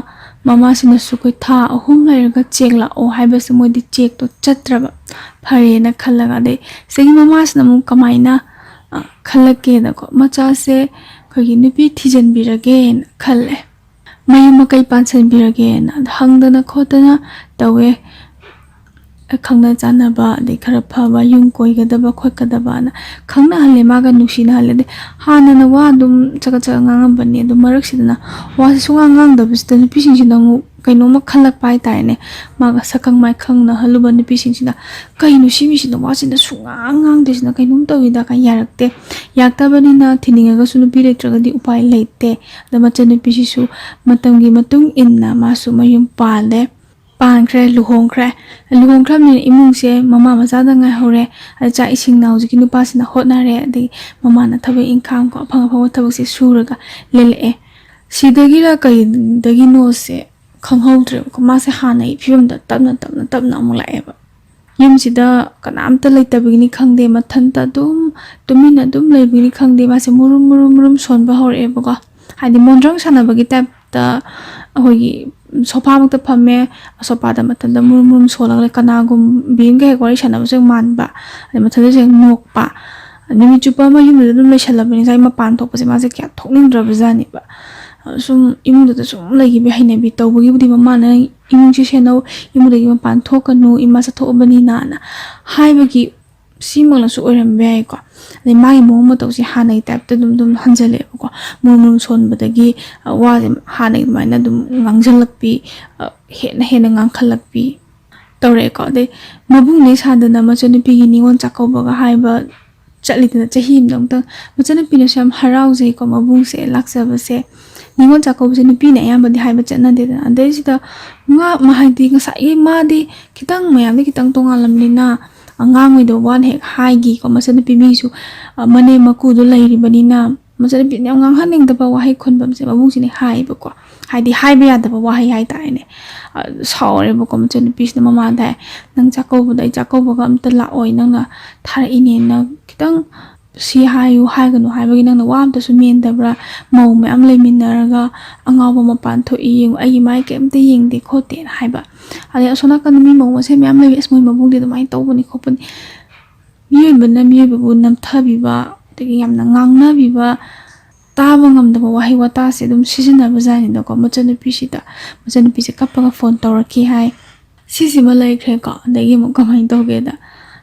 ꯃꯃꯥꯁꯤꯅꯁꯨ ꯑꯩꯈꯣꯏ ꯊꯥ ꯑꯍꯨꯝ ꯂꯩꯔꯒ ꯆꯦꯛ ꯂꯥꯛꯑꯣ ꯍꯥꯏꯕꯁꯦ ꯃꯣꯏꯗꯤ ꯆꯦꯛꯇꯣ ꯆꯠꯇ꯭ꯔꯕ꯫ ꯐꯔꯦꯅ ꯈꯜꯂꯒ꯫ ꯑꯗꯩ ꯁꯤꯗꯒꯤ ꯃꯃꯥꯁꯤꯅ ꯑꯃꯨꯛ ꯀꯃꯥꯏꯅ, ꯑ, ꯈꯜꯂꯛꯀꯦꯗꯀꯣ, ꯃꯆꯥꯁꯦ ꯑꯩꯈꯣꯏꯒꯤ ꯅꯨꯄꯤ ꯊꯤꯖꯤꯟꯕꯤꯔꯒꯦꯅ ꯈꯜꯂꯦ, ꯃꯌꯨꯝ ꯃꯀꯩ ꯄꯥꯟꯁꯤꯟꯕꯤꯔꯒꯦꯅ꯫ ꯑꯗ ꯍꯪꯗꯅ ꯈꯣꯠꯇꯅ ꯇꯧꯋꯦ꯫ ꯈꯪꯅ ꯆꯥꯟꯅꯕ, ꯑꯗꯩ ꯈꯔ ꯐꯕ, ꯌꯨꯝ ꯀꯣꯏꯒꯗꯕ ꯈꯣꯠꯀꯗꯕꯅ ꯈꯪꯅꯍꯜꯂꯦ, ꯃꯥꯒ ꯅꯨꯡꯁꯤꯅꯍꯜꯂꯦ꯫ ꯑꯗꯩ ꯍꯥꯟꯅꯅ ꯋꯥ ꯑꯗꯨꯝ ꯆꯒꯠ ꯆꯒꯠ ꯉꯥꯡꯉꯝꯕꯅꯦ, ꯑꯗꯨ ꯃꯔꯛꯁꯤꯗꯅ ꯋꯥꯁꯦ ꯁꯨꯡꯉꯥꯡ ꯉꯥꯡꯗꯕꯁꯤꯗ ꯅꯨꯄꯤꯁꯤꯡꯁꯤꯅ ꯑꯃꯨꯛ ꯀꯩꯅꯣꯝꯃ ꯈꯜꯂꯛꯄ ꯍꯥꯏꯇꯥꯔꯦꯅꯦ꯫ ꯃꯥꯒ ꯁꯛꯈꯪ ꯃꯥꯏꯈꯪꯅꯍꯜꯂꯨꯕ ꯅꯨꯄꯤꯁꯤꯡꯁꯤꯅ, "ꯀꯩꯅꯣ ꯁꯤ ꯃꯤꯁꯤꯅ ꯋꯥꯁꯤꯅ ꯁꯨꯡꯉꯥꯡ ꯉꯥꯡꯗ꯭ꯔꯤꯁꯤꯅ? ꯀꯩꯅꯣꯝ ꯇꯧꯏꯗ" ꯀꯥꯏꯅ ꯌꯥꯔꯛꯇꯦ꯫ ꯌꯥꯔꯛꯇꯕꯅꯤꯅ ꯊꯤꯅꯤꯡꯉꯒꯁꯨ ꯅꯨꯄꯤ ꯂꯩꯇ꯭ꯔꯒꯗꯤ ꯎꯄꯥꯏ ꯂꯩꯇꯦ꯫ ꯑꯗ ꯃꯆꯟꯅꯨꯄꯤꯁꯤꯁꯨ ꯃꯇꯝꯒꯤ ꯃꯇꯨꯡ ꯏꯟꯅ ꯃꯥꯁꯨ ꯃꯌꯨꯝ ꯄꯥꯜꯂꯦ꯫ ꯄꯥꯟꯈ꯭ꯔꯦ, ꯂꯨꯍꯣꯡꯈ꯭ꯔꯦ꯫ ꯂꯨꯍꯣꯡꯈ꯭ꯔꯕꯅꯤꯅ ꯏꯃꯨꯡꯁꯦ ꯃꯃꯥ ꯃꯆꯥꯗ ꯉꯥꯏꯍꯧꯔꯦ꯫ ꯑꯗ ꯆꯥꯛ ꯏꯁꯤꯡꯅ ꯍꯧꯖꯤꯛꯀꯤ ꯅꯨꯄꯥꯁꯤꯅ ꯍꯣꯠꯅꯔꯦ, ꯑꯗꯒꯤ ꯃꯃꯥꯅ ꯊꯕꯛ ꯏꯪꯈꯥꯡ ꯀꯣ, ꯑꯐꯪ ꯑꯐꯪꯕ ꯊꯕꯛꯁꯦ ꯁꯨꯔꯒ ꯂꯦꯜꯂꯛꯑꯦ꯫ ꯁꯤꯗꯒꯤꯔ ꯀꯩꯗꯒꯤꯅꯣꯁꯦ ꯈꯪꯍꯧꯗ꯭ꯔꯦꯕꯀꯣ, ꯃꯥꯁꯦ ꯍꯥꯟꯅꯒꯤ ꯐꯤꯕꯝꯗ ꯇꯞꯅ ꯇꯞꯅ ꯇꯞꯅ ꯑꯃꯨꯛ ꯂꯥꯛꯑꯦꯕ꯫ ꯌꯨꯝꯁꯤꯗ ꯀꯅꯥꯝꯇ ꯂꯩꯇꯕꯒꯤꯅꯤ ꯈꯪꯗꯦ, ꯃꯊꯟꯇ ꯑꯗꯨꯝ ꯇꯨꯃꯤꯟꯅ ꯑꯗꯨꯝ ꯂꯩꯕꯒꯤꯅꯤ ꯈꯪꯗꯦ, ꯃꯥꯁꯦ ꯃꯨꯔꯨꯝ ꯃꯨꯔꯨꯝ ꯃꯨꯔꯨꯝ ꯁꯣꯟꯕ ꯍꯧꯔꯛꯑꯦꯕꯀꯣ꯫ ꯍꯥꯏꯗꯤ ꯃꯣꯟꯗ꯭ꯔꯪ ꯁꯥꯟꯅꯕꯒꯤ ꯇꯥꯏꯞꯇ ꯑꯩꯈꯣꯏꯒꯤ ꯁꯣꯐꯥꯃꯛꯇ ꯐꯝꯃꯦ, ꯁꯣꯐꯥꯗ ꯃꯊꯟꯇ ꯃꯨꯔꯨꯝ ꯃꯨꯔꯨꯝ ꯁꯣꯜꯂꯒ ꯂꯩ꯫ ꯀꯅꯥꯒꯨꯝꯕꯤ ꯑꯃꯒ ꯍꯦꯛ ꯋꯥꯔꯤ ꯁꯥꯟꯅꯕꯁꯨ ꯍꯦꯛ ꯃꯥꯟꯕ, ꯑꯗꯩ ꯃꯊꯟꯇꯁꯨ ꯍꯦꯛ ꯅꯣꯛꯄ꯫ ꯅꯨꯃꯤꯠ ꯆꯨꯞꯄ ꯑꯃ ꯌꯨꯝꯗꯨꯗ ꯑꯗꯨꯝ ꯂꯩꯁꯜꯂꯕꯅꯤ, ꯉꯁꯥꯏ ꯃꯄꯥꯟ ꯊꯣꯛꯄꯁꯦ ꯃꯥꯁꯦ ꯀꯌꯥ ꯊꯣꯛꯅꯤꯡꯗ꯭ꯔꯕꯖꯥꯠꯅꯦꯕ꯫ ꯁꯨꯝ ꯏꯃꯨꯡꯗꯨꯗ ꯁꯨꯝ ꯂꯩꯈꯤꯕꯒꯤ ꯍꯩꯅꯕꯤ ꯇꯧꯕꯒꯤꯕꯨꯗꯤ ꯃꯃꯥꯅ "ꯏꯃꯨꯡꯁꯦ ꯁꯦꯟꯅꯧ, ꯏꯃꯨꯡꯗꯒꯤ ꯃꯄꯥꯟ ꯊꯣꯛꯀꯅꯨ, ꯏꯃꯥ ꯆꯠꯊꯣꯛꯑꯕꯅꯤꯅ"ꯅ ꯍꯥꯏꯕꯒꯤ ꯁꯤꯃꯛꯅꯁꯨ ꯑꯣꯏꯔꯝꯕ ꯌꯥꯏꯀꯣ꯫ ꯑꯗꯩ ꯃꯥꯒꯤ ꯃꯑꯣꯡ ꯃꯇꯧꯁꯦ ꯍꯥꯟꯅꯒꯤ ꯇꯥꯏꯞꯇ ꯑꯗꯨꯝ ꯑꯗꯨꯝ ꯍꯟꯖꯜꯂꯛꯑꯦꯕꯀꯣ꯫ ꯃꯨꯔꯨꯝ ꯃꯨꯔꯨꯝ ꯁꯣꯟꯕꯗꯒꯤ, ꯑ, ꯋꯥꯁꯦ ꯍꯥꯟꯅꯒꯤ ꯑꯗꯨꯃꯥꯏꯅ ꯑꯗꯨꯝ ꯉꯥꯡꯁꯤꯜꯂꯛꯄꯤ, ꯑ, ꯍꯦꯟꯅ ꯍꯦꯟꯅ ꯉꯥꯡꯈꯠꯂꯛꯄꯤ ꯇꯧꯔꯛꯑꯦꯀꯣ꯫ ꯑꯗꯩ ꯃꯕꯨꯡꯅꯦ ꯁꯥꯗꯅ ꯃꯆꯟꯅꯨꯄꯤꯒꯤ ꯅꯤꯉꯣꯜ ꯆꯥꯛꯀꯧꯕꯒ ꯍꯥꯏꯕ ꯆꯠꯂꯤꯗꯅ, ꯆꯍꯤ ꯑꯃꯗ ꯑꯃꯨꯛꯇꯪ꯫ ꯃꯆꯟꯅꯨꯄꯤꯅꯁꯨ ꯌꯥꯝ ꯍꯔꯥꯎꯖꯩꯀꯣ ꯃꯕꯨꯡꯁꯦ ꯂꯥꯛꯆꯕꯁꯦ꯫ ꯅꯤꯉꯣꯜ ꯆꯥꯛꯀꯧꯕꯁꯦ ꯅꯨꯄꯤꯅ ꯑꯌꯥꯝꯕꯗꯤ ꯍꯥꯏꯕ ꯆꯠꯅꯗꯦꯗꯅ꯫ ꯑꯗꯩꯁꯤꯗ ꯉꯥ ꯃꯥ ꯍꯥꯏꯗꯤ ꯉꯁꯥꯏꯒꯤ ꯃꯥꯗꯤ ꯈꯤꯇꯪ ꯃꯌꯥꯝꯗꯤ ꯈꯤꯇꯪ ꯇꯣꯉꯥꯜꯂꯝꯅꯤꯅ ꯑꯉꯥꯡ ꯑꯣꯏꯗꯕ ꯋꯥꯅ ꯍꯦꯛ ꯍꯥꯏꯈꯤꯀꯣ, ꯃꯆꯟꯅꯨꯄꯤ ꯃꯤꯁꯨ ꯃꯅꯦꯝ ꯃꯀꯨꯗꯣ ꯂꯩꯔꯤꯕꯅꯤꯅ꯫ ꯃꯆꯟꯅꯨꯄꯤꯅ ꯌꯥꯝ ꯉꯥꯡꯍꯟꯅꯤꯡꯗꯕ ꯋꯥꯍꯩ ꯈꯣꯟꯕꯝꯁꯦ ꯃꯕꯨꯡꯁꯤꯅ ꯍꯥꯏꯌꯦꯕꯀꯣ, ꯍꯥꯏꯗꯤ ꯍꯥꯏꯕ ꯌꯥꯗꯕ ꯋꯥꯍꯩ ꯍꯥꯏꯇꯥꯔꯦꯅꯦ꯫ ꯁꯥꯎꯔꯦꯕꯀꯣ ꯃꯆꯟꯅꯨꯄꯤꯁꯤꯅ ꯃꯃꯥꯗ ꯍꯥꯏ, "ꯅꯪ ꯆꯥꯛꯀꯧꯕꯗ ꯑꯩ ꯆꯥꯛꯀꯧꯕꯒ ꯑꯝꯇ ꯂꯥꯛꯑꯣꯏ, ꯅꯪꯅ ꯊꯥꯔꯛꯏꯅꯦꯅ ꯈꯤꯇꯪ ꯁꯤ ꯍꯥꯏꯌꯨ ꯍꯥꯏꯒꯅꯨ ꯍꯥꯏꯕꯒꯤ ꯅꯪꯅ ꯋꯥ ꯑꯝꯇꯁꯨ ꯃꯦꯟꯗꯕ꯭ꯔꯥ? ꯃꯧ ꯃꯌꯥꯝ ꯂꯩꯃꯤꯟꯅꯔꯒ ꯑꯉꯥꯎꯕ ꯃꯄꯥꯟ ꯊꯣꯛꯏ, ꯌꯦꯡꯉꯨ ꯑꯩꯒꯤ ꯃꯥꯏ ꯀꯩꯝꯇ ꯌꯦꯡꯗꯦ ꯈꯣꯠꯇꯦꯅ" ꯍꯥꯏꯕ꯫ ꯑꯗꯩ ꯑꯁꯣꯝ ꯅꯥꯀꯟꯗ ꯃꯤ ꯃꯧ ꯃꯁꯦꯟ ꯃꯌꯥꯝ ꯂꯩ, "ꯑꯁ ꯃꯣꯏ ꯃꯕꯨꯡꯗꯤ ꯑꯗꯨꯃꯥꯏꯅ ꯇꯧꯕꯅꯤ ꯈꯣꯠꯄꯅꯤ"꯫ ꯃꯤꯑꯣꯏꯕꯅ ꯃꯤꯑꯣꯏꯕꯕꯨ ꯅꯝꯊꯕꯤꯕ, ꯑꯗꯒꯤ ꯌꯥꯝꯅ ꯉꯥꯡꯅꯕꯤꯕ, ꯇꯥꯕ ꯉꯝꯗꯕ ꯋꯥꯍꯩ ꯋꯥꯇꯥꯁꯦ ꯑꯗꯨꯝ ꯁꯤꯖꯤꯟꯅꯕꯖꯥꯠꯅꯤꯗꯀꯣ ꯃꯆꯟꯅꯨꯄꯤꯁꯤꯗ꯫ ꯃꯆꯟꯅꯨꯄꯤꯁꯦ ꯀꯞꯄꯒ ꯐꯣꯟ ꯇꯧꯔꯛꯈꯤ ꯍꯥꯏ꯫ ꯁꯤꯁꯤꯃ ꯂꯩꯈ꯭ꯔꯦꯀꯣ꯫ ꯑꯗꯒꯤ ꯑꯃꯨꯛ ꯀꯃꯥꯏꯅ ꯇꯧꯒꯦꯗ,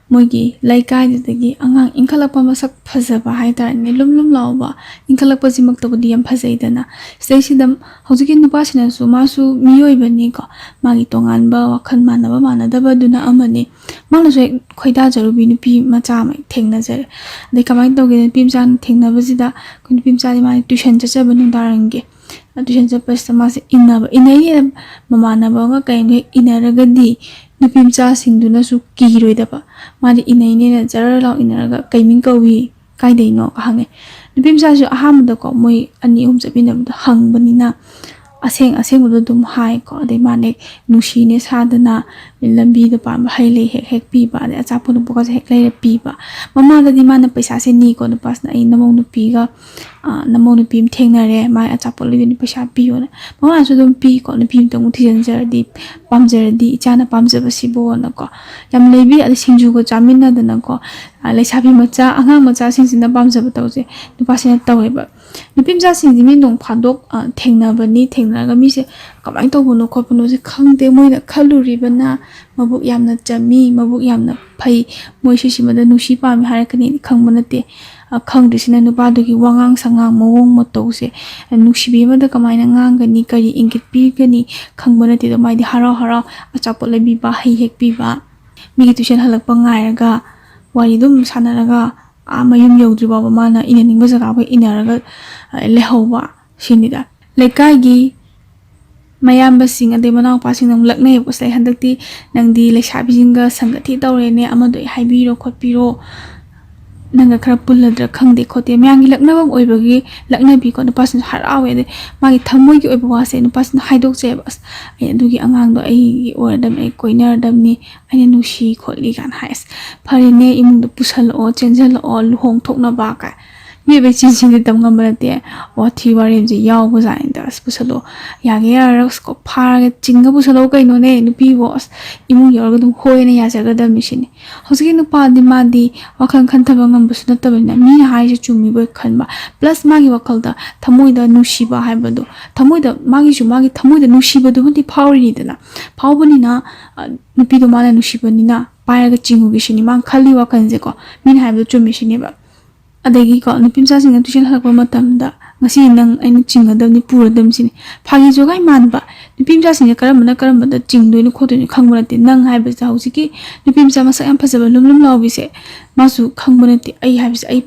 ꯃꯣꯏꯒꯤ ꯂꯩꯀꯥꯏꯗꯨꯗꯒꯤ ꯑꯉꯥꯡ ꯏꯟꯈꯠꯂꯛꯄ, ꯃꯁꯛ ꯐꯖꯕ ꯍꯥꯏꯇꯥꯔꯦꯅꯦ, ꯂꯨꯝ ꯂꯨꯝ ꯂꯥꯎꯕ, ꯏꯟꯈꯠꯂꯛꯄꯁꯤꯃꯛꯇꯕꯨꯗꯤ ꯌꯥꯝ ꯐꯖꯩꯗꯅ꯫ ꯁꯤꯗꯩꯁꯤꯗ ꯍꯧꯖꯤꯛꯀꯤ ꯅꯨꯄꯥꯁꯤꯅꯁꯨ, ꯃꯥꯁꯨ ꯃꯤꯑꯣꯏꯕꯅꯤꯀꯣ, ꯃꯥꯒꯤ ꯇꯣꯉꯥꯟꯕ ꯋꯥꯈꯜ ꯃꯥꯟꯅꯕ ꯃꯥꯟꯅꯗꯕꯗꯨꯅ ꯑꯃꯅꯤ꯫ ꯃꯥꯅꯁꯨ ꯍꯦꯛ ꯈꯣꯏꯗꯥꯖꯔꯨꯕꯤ ꯅꯨꯄꯤ ꯃꯆꯥ ꯑꯃ ꯊꯦꯡꯅꯖꯔꯦ꯫ ꯑꯗꯩ ꯀꯃꯥꯏꯅ ꯇꯧꯒꯦ, ꯅꯨꯄꯤ ꯃꯆꯥꯅ ꯊꯦꯡꯅꯕꯁꯤꯗ, ꯑꯩꯈꯣꯏ ꯅꯨꯄꯤ ꯃꯆꯥꯗꯤ ꯃꯥꯅ ꯇ꯭ꯋꯤꯁꯟ ꯆꯠꯆꯕ ꯅꯨꯡꯗꯥꯡꯋꯥꯏꯔꯝꯒꯤ꯫ ꯇ꯭ꯋꯤꯁꯟ ꯆꯠꯄꯁꯤꯗ ꯃꯥꯁꯦ ꯏꯟꯅꯕ, ꯏꯟꯅꯩꯌꯦ, ꯃꯃꯥꯟꯅꯕ ꯑꯃꯒ ꯀꯩꯅꯣ ꯍꯦꯛ ꯏꯟꯅꯔꯒꯗꯤ ꯅꯨꯄꯤ ꯃꯆꯥꯁꯤꯡꯗꯨꯅꯁꯨ ꯀꯤꯔꯣꯏꯗꯕ꯫ ꯃꯥꯗꯤ ꯏꯟꯅꯩꯅꯦꯅ ꯖꯔ ꯂꯥꯎ ꯏꯟꯅꯔꯒ "ꯀꯩ ꯃꯤꯡ ꯀꯧꯏ? ꯀꯥꯏꯗꯩꯅꯣ?" ꯍꯪꯉꯦ꯫ ꯅꯨꯄꯤ ꯃꯆꯥꯁꯨ ꯑꯍꯥꯟꯕꯗꯀꯣ ꯃꯣꯏ ꯑꯅꯤ ꯑꯍꯨꯝ ꯆꯠꯃꯤꯟꯅꯕꯗꯣ ꯍꯪꯕꯅꯤꯅ ꯑꯁꯦꯡ ꯑꯁꯦꯡꯕꯗꯣ ꯑꯗꯨꯝ ꯍꯥꯏꯀꯣ꯫ ꯑꯗꯩ ꯃꯥꯅ ꯍꯦꯛ ꯅꯨꯡꯁꯤꯅꯦ ꯁꯥꯗꯅ ꯂꯝꯕꯤꯗ ꯄꯥꯟꯕ ꯍꯩ ꯂꯩ ꯍꯦꯛ ꯍꯦꯛ ꯄꯤꯕ, ꯑꯗꯩ ꯑꯆꯥꯄꯣꯠ ꯅꯨꯄꯣꯠꯀꯁꯦ ꯍꯦꯛ ꯂꯩꯔ ꯄꯤꯕ꯫ ꯃꯃꯥꯗꯗꯤ ꯃꯥꯅ ꯄꯩꯁꯥꯁꯦ ꯅꯤꯀꯣ, ꯅꯨꯄꯥꯁꯤꯅ "ꯑꯩ ꯅꯃꯧ ꯅꯨꯄꯤꯒ, ꯑ, ꯅꯃꯧ ꯅꯨꯄꯤ ꯑꯃ ꯊꯦꯡꯅꯔꯦ, ꯃꯥꯏ ꯑꯆꯥꯄꯣꯠ ꯂꯩꯕꯅꯤ, ꯄꯩꯁꯥ ꯄꯤꯌꯣꯅ"꯫ ꯃꯃꯥꯅꯁꯨ ꯑꯗꯨꯝ ꯄꯤꯀꯣ, "ꯅꯨꯄꯤ ꯑꯃꯇꯪꯕꯨ ꯊꯤꯖꯤꯟꯖꯔꯗꯤ, ꯄꯥꯝꯖꯔꯗꯤ, ꯏꯆꯥꯅ ꯄꯥꯝꯖꯕꯁꯤꯕꯨꯅꯀꯣ ꯌꯥꯝ ꯂꯩꯕꯤ꯫ ꯑꯗꯩ ꯁꯤꯡꯖꯨꯒ ꯆꯥꯃꯤꯟꯅꯗꯅꯀꯣ, ꯑ, ꯂꯩꯁꯥꯕꯤ ꯃꯆꯥ, ꯑꯉꯥꯡ ꯃꯆꯥꯁꯤꯡꯁꯤꯅ ꯄꯥꯝꯖꯕ ꯇꯧꯁꯦ ꯅꯨꯄꯥꯁꯤꯅ ꯇꯧꯋꯦꯕ꯫ ꯅꯨꯄꯤ ꯃꯆꯥꯁꯤꯡꯁꯤ ꯃꯤ ꯅꯣꯡ ꯐꯥꯗꯣꯛ, ꯑ, ꯊꯦꯡꯅꯕꯅꯤ, ꯊꯦꯡꯅꯔꯒ ꯃꯤꯁꯦ ꯀꯃꯥꯏꯅ ꯇꯧꯕꯅꯣ ꯈꯣꯠꯄꯅꯣꯁꯦ ꯈꯪꯗꯦ꯫ ꯃꯣꯏꯅ ꯈꯜꯂꯨꯔꯤꯕꯅ ꯃꯕꯨꯛ ꯌꯥꯝꯅ ꯆꯝꯃꯤ, ꯃꯕꯨꯛ ꯌꯥꯝꯅ ꯐꯩ, ꯃꯣꯏ ꯁꯤꯁꯤꯃꯗ ꯅꯨꯡꯁꯤ ꯄꯥꯝꯃꯤ ꯍꯥꯏꯔꯛꯀꯅꯤ ꯈꯪꯕ ꯅꯠꯇꯦ꯫ ꯑ, ꯈꯪꯗ꯭ꯔꯤꯁꯤꯅ ꯅꯨꯄꯥꯗꯨꯒꯤ ꯋꯥꯉꯥꯡ ꯁꯉꯥꯡ, ꯃꯑꯣꯡ ꯃꯇꯧꯁꯦ, ꯑ, ꯅꯨꯡꯁꯤꯕꯤ ꯑꯃꯗ ꯀꯃꯥꯏꯅ ꯉꯥꯡꯒꯅꯤ, ꯀꯔꯤ ꯏꯪꯒꯤꯠ ꯄꯤꯒꯅꯤ ꯈꯪꯕ ꯅꯠꯇꯦ꯫ ꯑꯗꯣ ꯃꯥꯏꯗꯤ ꯍꯔꯥꯎ ꯍꯔꯥꯎ ꯑꯆꯥꯄꯣꯠ ꯂꯩꯕꯤꯕ, ꯍꯩ ꯍꯦꯛꯄꯤꯕ, ꯃꯤꯒꯤ ꯇ꯭ꯋꯤꯁꯟ ꯍꯜꯂꯛꯄ ꯉꯥꯏꯔꯒ ꯋꯥꯔꯤ ꯑꯗꯨꯝ ꯁꯥꯟꯅꯔꯒ ꯑꯥ ꯃꯌꯨꯝ ꯌꯧꯗ꯭ꯔꯤ ꯐꯥꯎꯕ ꯃꯥꯅ ꯏꯅꯅꯤꯡꯕ ꯖꯒꯥ ꯐꯥꯎ ꯏꯅꯔꯒ, ꯑ, ꯂꯩꯍꯧꯕ ꯁꯤꯅꯤꯗ꯫ ꯂꯩꯀꯥꯏꯒꯤ ꯃꯌꯥꯝꯕꯁꯤꯡ ꯑꯗꯩ ꯃꯅꯥꯎꯄꯥꯁꯤꯡꯅ ꯑꯃꯨꯛ ꯂꯛꯅꯩꯌꯦꯕ꯫ "ꯑꯁ, ꯑꯩ ꯍꯟꯗꯛꯇꯤ ꯅꯪꯗꯤ ꯂꯩꯁꯥꯕꯤꯁꯤꯡꯒ ꯁꯪꯒ ꯊꯤ ꯇꯧꯔꯦꯅꯦ, ꯑꯃꯗꯣ ꯑꯩ ꯍꯥꯏꯕꯤꯔꯣ ꯈꯣꯠꯄꯤꯔꯣ, ꯅꯪꯒ ꯈꯔ ꯄꯨꯜꯂꯗ꯭ꯔꯥ ꯈꯪꯗꯦ ꯈꯣꯠꯇꯦ", ꯃꯌꯥꯝꯒꯤ ꯂꯛꯅꯐꯝ ꯑꯣꯏꯕꯒꯤ ꯂꯛꯅꯕꯤꯀꯣ꯫ ꯅꯨꯄꯥꯁꯤꯡꯁꯨ ꯍꯔꯥꯎꯋꯦ, ꯑꯗꯩ ꯃꯥꯒꯤ ꯊꯃꯣꯏꯒꯤ ꯑꯣꯏꯕ ꯋꯥꯁꯦ ꯅꯨꯄꯥꯁꯤꯡꯅ ꯍꯥꯏꯗꯣꯛꯆꯩꯑꯕ꯫ "ꯑꯁ, ꯑꯩ ꯑꯗꯨꯒꯤ ꯑꯉꯥꯡꯗꯣ ꯑꯩꯒꯤ ꯑꯣꯏꯔꯗꯝꯅꯤ, ꯑꯩ ꯀꯣꯏꯅꯔꯗꯝꯅꯤ, ꯑꯩꯅ ꯅꯨꯡꯁꯤ ꯈꯣꯠꯂꯤ" ꯀꯥꯏꯅ ꯍꯥꯏ꯫ "ꯑꯁ, ꯐꯔꯦꯅꯦ, ꯏꯃꯨꯡꯗ ꯄꯨꯁꯜꯂꯛꯑꯣ, ꯆꯦꯟꯁꯤꯜꯂꯛꯑꯣ, ꯂꯨꯍꯣꯡ ꯊꯣꯛꯅꯕ" ꯀꯥꯏ꯫ ꯃꯤꯑꯣꯏꯕꯒꯤ ꯆꯤꯟꯁꯤꯗꯤ ꯇꯝ ꯉꯝꯕ ꯅꯠꯇꯦ꯫ ꯋꯥꯊꯤ ꯋꯥꯔꯦꯝꯁꯦ ꯌꯥꯎꯕꯖꯥꯠꯅꯤꯗ꯫ "ꯑꯁ, ꯄꯨꯁꯜꯂꯣ, ꯌꯥꯒꯦ ꯌꯥꯔꯒ, ꯑꯁ, ꯀꯣ, ꯐꯥꯔꯒ ꯆꯤꯡꯉ ꯄꯨꯁꯜꯂꯣ ꯀꯩꯅꯣꯅꯦ, ꯅꯨꯄꯤꯕꯨ, ꯑꯁ, ꯏꯃꯨꯡ ꯌꯧꯔꯒ ꯑꯗꯨꯝ ꯍꯣꯏꯅ ꯌꯥꯖꯒꯗꯕꯅꯤ" ꯁꯤꯅꯤ꯫ ꯍꯧꯖꯤꯛꯀꯤ ꯅꯨꯄꯥꯗꯤ ꯃꯥꯗꯤ ꯋꯥꯈꯜ ꯈꯟꯊꯕ ꯉꯝꯕꯁꯨ ꯅꯠꯇꯕꯅꯤꯅ ꯃꯤꯅ ꯍꯥꯏꯔꯤꯁꯦ ꯆꯨꯝꯃꯤꯕꯣꯏ ꯈꯟꯕ, plus ꯃꯥꯒꯤ ꯋꯥꯈꯜꯗ ꯊꯃꯣꯏꯗ ꯅꯨꯡꯁꯤꯕ ꯍꯥꯏꯕꯗꯣ, ꯊꯃꯣꯏꯗ, ꯃꯥꯒꯤꯁꯨ ꯃꯥꯒꯤ ꯊꯃꯣꯏꯗ ꯅꯨꯡꯁꯤꯕꯗꯨꯃꯗꯤ ꯐꯥꯎꯔꯤꯅꯤꯗꯅ꯫ ꯐꯥꯎꯕꯅꯤꯅ, ꯑ, ꯅꯨꯄꯤꯗꯣ ꯃꯥꯅ ꯅꯨꯡꯁꯤꯕꯅꯤꯅ ꯄꯥꯏꯔꯒ ꯆꯤꯡꯉꯨꯒꯦ ꯁꯤꯅꯤ ꯃꯥꯅ ꯈꯜꯂꯤ ꯋꯥꯈꯜꯁꯦꯀꯣ, ꯃꯤꯅ ꯍꯥꯏꯕꯗꯣ ꯆꯨꯝꯃꯤ ꯁꯤꯅꯦꯕ꯫ ꯑꯗꯒꯤꯀꯣ, ꯅꯨꯄꯤ ꯃꯆꯥꯁꯤꯡꯅ tuition ꯍꯜꯂꯛꯄ ꯃꯇꯝꯗ, "ꯉꯁꯤ ꯅꯪ ꯑꯩꯅ ꯆꯤꯡꯒꯗꯕꯅꯤ, ꯄꯨꯔꯗꯕꯅꯤ" ꯁꯤꯅꯤ꯫ ꯐꯥꯒꯤ ꯖꯣꯒꯥꯏ ꯃꯥꯟꯕ꯫ ꯅꯨꯄꯤ ꯃꯆꯥꯁꯤꯡꯁꯦ ꯀꯔꯝꯕꯅ ꯀꯔꯝꯕꯗ ꯆꯤꯡꯗꯣꯏꯅꯣ ꯈꯣꯠꯇꯣꯏꯅꯣ ꯈꯪꯕ ꯅꯠꯇꯦ꯫ ꯅꯪ ꯍꯥꯏꯕꯁꯦ, ꯍꯧꯖꯤꯛꯀꯤ ꯅꯨꯄꯤ ꯃꯆꯥ ꯃꯁꯛ ꯌꯥꯝ ꯐꯖꯕ, ꯂꯨꯝ ꯂꯨꯝ ꯂꯥꯎꯕꯤꯁꯦ, ꯃꯥꯁꯨ ꯈꯪꯕ ꯅꯠꯇꯦ꯫ ꯑꯩ ꯍꯥꯏꯕꯁꯦ, ꯑꯩ,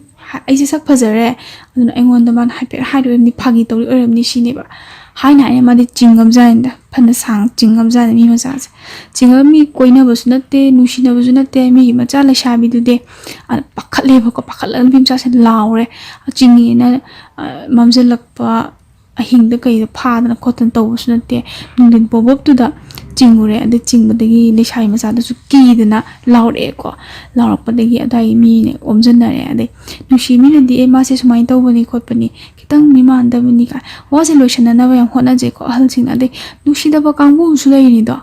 ꯑꯩꯁꯦ ꯁꯛ ꯐꯖꯔꯦ, ꯑꯗꯨꯅ ꯑꯩꯉꯣꯟꯗ ꯃꯥꯅ ꯍꯥꯏꯐꯦꯠ ꯍꯥꯏꯔꯤ ꯑꯣꯏꯔꯝꯅꯤ, ꯐꯥꯒꯤ ꯇꯧꯔꯤ ꯑꯣꯏꯔꯝꯅꯤ ꯁꯤꯅꯦꯕ꯫ ꯍꯥꯏꯅ ꯍꯥꯏꯅ ꯃꯥꯗꯤ ꯆꯤꯡꯉꯝꯖꯥꯠꯅꯤꯗ, ꯐꯅ ꯁꯥꯡ ꯆꯤꯡꯉꯝꯖꯥꯠꯅꯤ ꯃꯤ ꯃꯆꯥꯁꯦ꯫ ꯆꯤꯡꯉꯒ ꯃꯤ ꯀꯣꯏꯅꯕꯁꯨ ꯅꯠꯇꯦ, ꯅꯨꯡꯁꯤꯅꯕꯁꯨ ꯅꯠꯇꯦ, ꯃꯤꯒꯤ ꯃꯆꯥ ꯂꯩꯁꯥꯕꯤꯗꯨꯗꯤ꯫ ꯑ, ꯄꯥꯈꯠꯂꯦꯕꯀꯣ, ꯄꯥꯈꯠꯂꯒ ꯅꯨꯄꯤ ꯃꯆꯥꯁꯦ ꯂꯥꯎꯔꯦ꯫ ꯆꯤꯡꯉꯦꯅ, ꯑ, ꯃꯝꯁꯤꯜꯂꯛꯄ ꯑꯍꯤꯡꯗ ꯀꯩꯗ ꯐꯥꯗꯅ ꯈꯣꯠꯇꯅ ꯇꯧꯕꯁꯨ ꯅꯠꯇꯦ꯫ ꯅꯨꯡꯊꯤꯟ ꯄꯣꯕꯞꯇꯨꯗ ꯆꯤꯡꯉꯨꯔꯦ꯫ ꯑꯗ ꯆꯤꯡꯕꯗꯒꯤ ꯂꯩꯁꯥꯕꯤ ꯃꯆꯥꯗꯨꯁꯨ ꯀꯤꯗꯅ ꯂꯥꯎꯔꯛꯑꯦꯀꯣ꯫ ꯂꯥꯎꯔꯛꯄꯗꯒꯤ ꯑꯗꯥꯏ ꯃꯤꯅ ꯑꯣꯝꯁꯤꯟꯅꯔꯦ꯫ ꯑꯗꯩ ꯅꯨꯡꯁꯤ ꯃꯤꯅꯗꯤ, "ꯑꯦ, ꯃꯥꯁꯦ ꯁꯨꯃꯥꯏꯅ ꯇꯧꯕꯅꯤ ꯈꯣꯠꯄꯅꯤ, ꯈꯤꯇꯪ ꯃꯤꯃꯥꯟꯗꯕꯅꯤ" ꯀꯥꯏ ꯋꯥꯁꯦ ꯂꯣꯏꯁꯟꯅꯅꯕ ꯌꯥꯝ ꯍꯣꯠꯅꯖꯩꯀꯣ ꯑꯍꯜꯁꯤꯡꯅ꯫ ꯑꯗꯩ ꯅꯨꯡꯁꯤꯗꯕ ꯀꯥꯡꯕꯨ ꯑꯃꯁꯨ ꯂꯩꯔꯤꯅꯤꯗꯣ,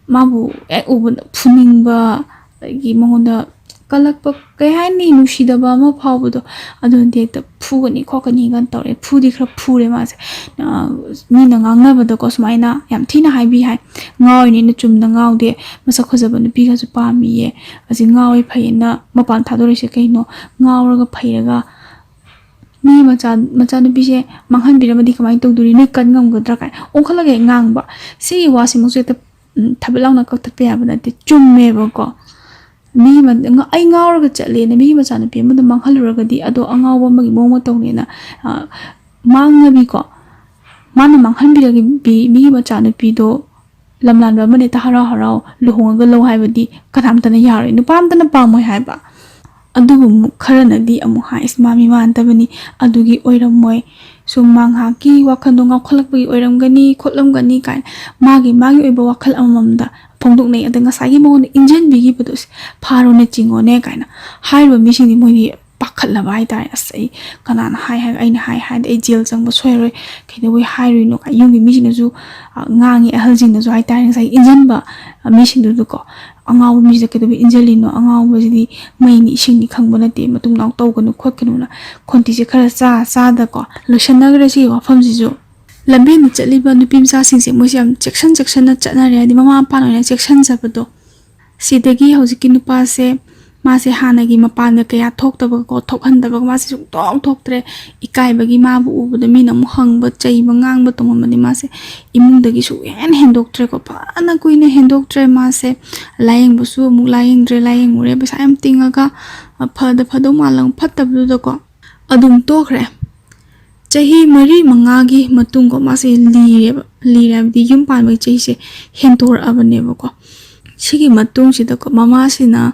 ꯃꯥꯕꯨ ꯍꯦꯛ ꯎꯕꯗ ꯐꯨꯅꯤꯡꯕ, ꯑꯗꯒꯤ ꯃꯉꯣꯟꯗ ꯀꯜꯂꯛꯄ, ꯀꯩ ꯍꯥꯏꯅꯤ, ꯅꯨꯡꯁꯤꯗꯕ ꯑꯃ ꯐꯥꯎꯕꯗꯣ, ꯑꯗꯨꯅꯗꯤ ꯍꯦꯛꯇ ꯐꯨꯒꯅꯤ ꯈꯣꯠꯀꯅꯤꯒꯅ ꯇꯧꯔꯦ꯫ ꯐꯨꯗꯤ ꯈꯔ ꯐꯨꯔꯦ ꯃꯥꯁꯦ꯫ ꯑ, ꯃꯤꯅ ꯉꯥꯡꯅꯕꯗꯀꯣ ꯁꯨꯃꯥꯏꯅ ꯌꯥꯝ ꯊꯤꯅ ꯍꯥꯏꯕꯤ ꯍꯥꯏ, "ꯉꯥꯎꯔꯤꯅꯤꯅ ꯆꯨꯝꯅ ꯉꯥꯎꯗꯦ, ꯃꯁꯛ ꯐꯖꯕ ꯅꯨꯄꯤꯒꯁꯨ ꯄꯥꯝꯃꯤꯌꯦ, ꯑꯁꯤ ꯉꯥꯎꯋꯦ ꯐꯩꯌꯦꯅ ꯃꯄꯥꯟ ꯊꯥꯗꯣꯔꯛꯏꯁꯦ ꯀꯩꯅꯣ? ꯉꯥꯎꯔꯒ ꯐꯩꯔꯒ ꯃꯤ ꯃꯆꯥ, ꯃꯆꯥꯅꯨꯄꯤꯁꯦ ꯃꯥꯡꯍꯟꯕꯤꯔꯝꯃꯗꯤ ꯀꯃꯥꯏꯅ ꯇꯧꯗꯣꯔꯤ? ꯅꯣꯏ ꯀꯟ ꯉꯝꯒꯗ꯭ꯔꯥ?" ꯀꯥꯏ ꯑꯣꯟꯈꯠꯂꯒ ꯍꯦꯛ ꯉꯥꯡꯕ꯫ ꯁꯤꯒꯤ ꯋꯥꯁꯤꯃꯛꯁꯨ ꯍꯦꯛꯇ, ꯎꯝ, ꯊꯕꯠ ꯂꯥꯎꯅ ꯀꯛꯊꯠꯄ ꯌꯥꯕ ꯅꯠꯇꯦ, ꯆꯨꯝꯃꯦꯕꯀꯣ꯫ ꯃꯤ ꯑꯃ, ꯉ-, ꯑꯩ ꯉꯥꯎꯔꯒ ꯆꯠꯂꯦꯅ ꯃꯤꯒꯤ ꯃꯆꯥꯅꯨꯄꯤ ꯑꯃꯗ ꯃꯥꯡꯍꯜꯂꯨꯔꯒꯗꯤ, ꯑꯗꯣ ꯑꯉꯥꯎꯕ ꯑꯃꯒꯤ ꯃꯑꯣꯡ ꯃꯇꯧꯅꯦꯅ, ꯑ, ꯃꯥꯡꯉꯕꯤꯀꯣ꯫ ꯃꯥꯅ ꯃꯥꯡꯍꯟꯕꯤꯔꯕꯤ ꯃꯤꯒꯤ ꯃꯆꯥꯅꯨꯄꯤꯗꯣ ꯂꯝꯂꯥꯟꯕ ꯑꯃꯅ ꯍꯦꯛꯇ ꯍꯔꯥꯎ ꯍꯔꯥꯎ ꯂꯨꯍꯣꯡꯉꯒ ꯂꯧ ꯍꯥꯏꯕꯗꯤ ꯀꯅꯥꯝꯇꯅ ꯌꯥꯔꯣꯏ, ꯅꯨꯄꯥ ꯑꯝꯇꯅ ꯄꯥꯝꯃꯣꯏ ꯍꯥꯏꯕ꯫ ꯑꯗꯨꯕꯨ ꯑꯃꯨꯛ ꯈꯔꯅꯗꯤ ꯑꯃꯨꯛ ꯍꯥꯏ, "ꯏꯁ, ꯃꯥ ꯃꯤ ꯃꯥꯟꯗꯕꯅꯤ, ꯑꯗꯨꯒꯤ ꯑꯣꯏꯔꯝꯃꯣꯏ, ꯁꯨꯝ ꯃꯥ ꯉꯥꯏꯍꯥꯛꯀꯤ ꯋꯥꯈꯜꯗꯣ ꯉꯥꯎꯈꯠꯂꯛꯄꯒꯤ ꯑꯣꯏꯔꯝꯒꯅꯤ ꯈꯣꯠꯂꯝꯒꯅꯤ" ꯀꯥꯏꯅ ꯃꯥꯒꯤ ꯃꯥꯒꯤ ꯑꯣꯏꯕ ꯋꯥꯈꯜ ꯑꯃꯃꯝꯗ ꯐꯣꯡꯗꯣꯛꯅꯩ꯫ ꯑꯗ ꯉꯁꯥꯏꯒꯤ ꯃꯉꯣꯟꯗ ꯏꯟꯖꯟꯕꯤꯈꯤꯕꯗꯣ, "ꯏꯁ, ꯐꯥꯔꯣꯅꯦ, ꯆꯤꯡꯉꯣꯅꯦ" ꯀꯥꯏꯅ ꯍꯥꯏꯔꯤꯕ ꯃꯤꯁꯤꯡꯗꯤ ꯃꯣꯏꯗꯤ ꯄꯥꯈꯠꯂꯕ ꯍꯥꯏꯇꯥꯔꯦ꯫ "ꯑꯁ, ꯑꯩ ꯀꯅꯥꯅ ꯍꯥꯏ ꯍꯥꯏ, ꯑꯩꯅ ꯍꯥꯏ ꯍꯥꯏꯗꯤ ꯑꯩ ꯖꯦꯜ ꯆꯪꯕ ꯁꯣꯏꯔꯣꯏ, ꯀꯩꯗꯧꯕꯩ ꯍꯥꯏꯔꯨꯏꯅꯣ?" ꯀꯥꯏ ꯌꯨꯝꯒꯤ ꯃꯤꯁꯤꯡꯅꯁꯨ, ꯑ, ꯉꯥꯡꯉꯤ, ꯑꯍꯜꯁꯤꯡꯅꯁꯨ ꯍꯥꯏꯇꯥꯔꯦ꯫ ꯉꯁꯥꯏ ꯏꯟꯖꯟꯕ, ꯑ, ꯃꯤꯁꯤꯡꯗꯨꯗꯀꯣ, "ꯑꯉꯥꯎꯕ ꯃꯤꯁꯤꯗ ꯀꯩꯗꯧꯕꯩ ꯏꯟꯖꯜꯂꯤꯅꯣ? ꯑꯉꯥꯎꯕꯁꯤꯗꯤ ꯃꯩꯅꯤ ꯏꯁꯤꯡꯅꯤ ꯈꯪꯕ ꯅꯠꯇꯦ, ꯃꯇꯨꯡ ꯃꯅꯥꯎ ꯇꯧꯒꯅꯨ ꯈꯣꯠꯀꯅꯨꯅ" ꯈꯣꯟꯊꯤꯁꯦ ꯈꯔ ꯆꯥ ꯆꯥꯗꯀꯣ ꯂꯣꯏꯁꯟꯅꯈ꯭ꯔꯦ ꯁꯤꯒꯤ ꯋꯥꯐꯝꯁꯤꯁꯨ꯫ ꯂꯝꯕꯦꯟꯗ ꯆꯠꯂꯤꯕ ꯅꯨꯄꯤ ꯃꯆꯥꯁꯤꯡꯁꯦ ꯃꯣꯏꯁꯦ ꯌꯥꯝ ꯆꯦꯛꯁꯤꯟ ꯆꯦꯛꯁꯤꯟꯅ ꯆꯠꯅꯔꯦ, ꯍꯥꯏꯗꯤ ꯃꯃꯥ ꯃꯄꯥꯅ ꯑꯣꯏꯅ ꯆꯦꯛꯁꯤꯟꯖꯕꯗꯣ꯫ ꯁꯤꯗꯒꯤ ꯍꯧꯖꯤꯛꯀꯤ ꯅꯨꯄꯥꯁꯦ, ꯃꯥꯁꯦ ꯍꯥꯟꯅꯒꯤ ꯃꯄꯥꯟꯒ ꯀꯌꯥ ꯊꯣꯛꯇꯕꯀꯣ, ꯊꯣꯛꯍꯟꯗꯕꯒ ꯃꯥꯁꯦ ꯁꯨꯡꯊꯣꯛ ꯊꯣꯛꯇ꯭ꯔꯦ꯫ ꯏꯀꯥꯏꯕꯒꯤ ꯃꯥꯕꯨ ꯎꯕꯗ ꯃꯤꯅ ꯑꯃꯨꯛ ꯍꯪꯕ, ꯆꯩꯕ, ꯉꯥꯡꯕ ꯇꯧꯃꯟꯕꯗꯤ ꯃꯥꯁꯦ ꯏꯃꯨꯡꯗꯒꯤ ꯁꯨꯛꯍꯦꯟ ꯍꯦꯟꯗꯣꯛꯇ꯭ꯔꯦꯀꯣ, ꯐꯅ ꯀꯨꯏꯅ ꯍꯦꯟꯗꯣꯛꯇ꯭ꯔꯦ꯫ ꯃꯥꯁꯦ ꯂꯥꯏꯌꯦꯡꯕꯁꯨ ꯑꯃꯨꯛ ꯂꯥꯏꯌꯦꯡꯗ꯭ꯔꯦ, ꯂꯥꯏꯌꯦꯡꯉꯨꯔꯦ, ꯄꯩꯁꯥ ꯌꯥꯝ ꯇꯤꯡꯉꯒ, ꯑ, ꯐꯗ ꯐꯗꯧ ꯃꯥꯜꯂꯒ ꯐꯠꯇꯕꯗꯨꯗꯀꯣ ꯑꯗꯨꯝ ꯇꯣꯛꯈ꯭ꯔꯦ꯫ ꯆꯍꯤ ꯃꯔꯤ ꯃꯉꯥꯒꯤ ꯃꯇꯨꯡꯀꯣ ꯃꯥꯁꯦ ꯂꯤꯔꯦꯕ, ꯂꯤꯔꯦ ꯍꯥꯏꯕꯗꯤ ꯌꯨꯝ ꯄꯥꯟꯕꯒꯤ ꯆꯍꯤꯁꯦ ꯍꯦꯟꯇꯣꯔꯛꯑꯕꯅꯦꯕꯀꯣ꯫ ꯁꯤꯒꯤ ꯃꯇꯨꯡꯁꯤꯗꯀꯣ ꯃꯃꯥꯁꯤꯅ,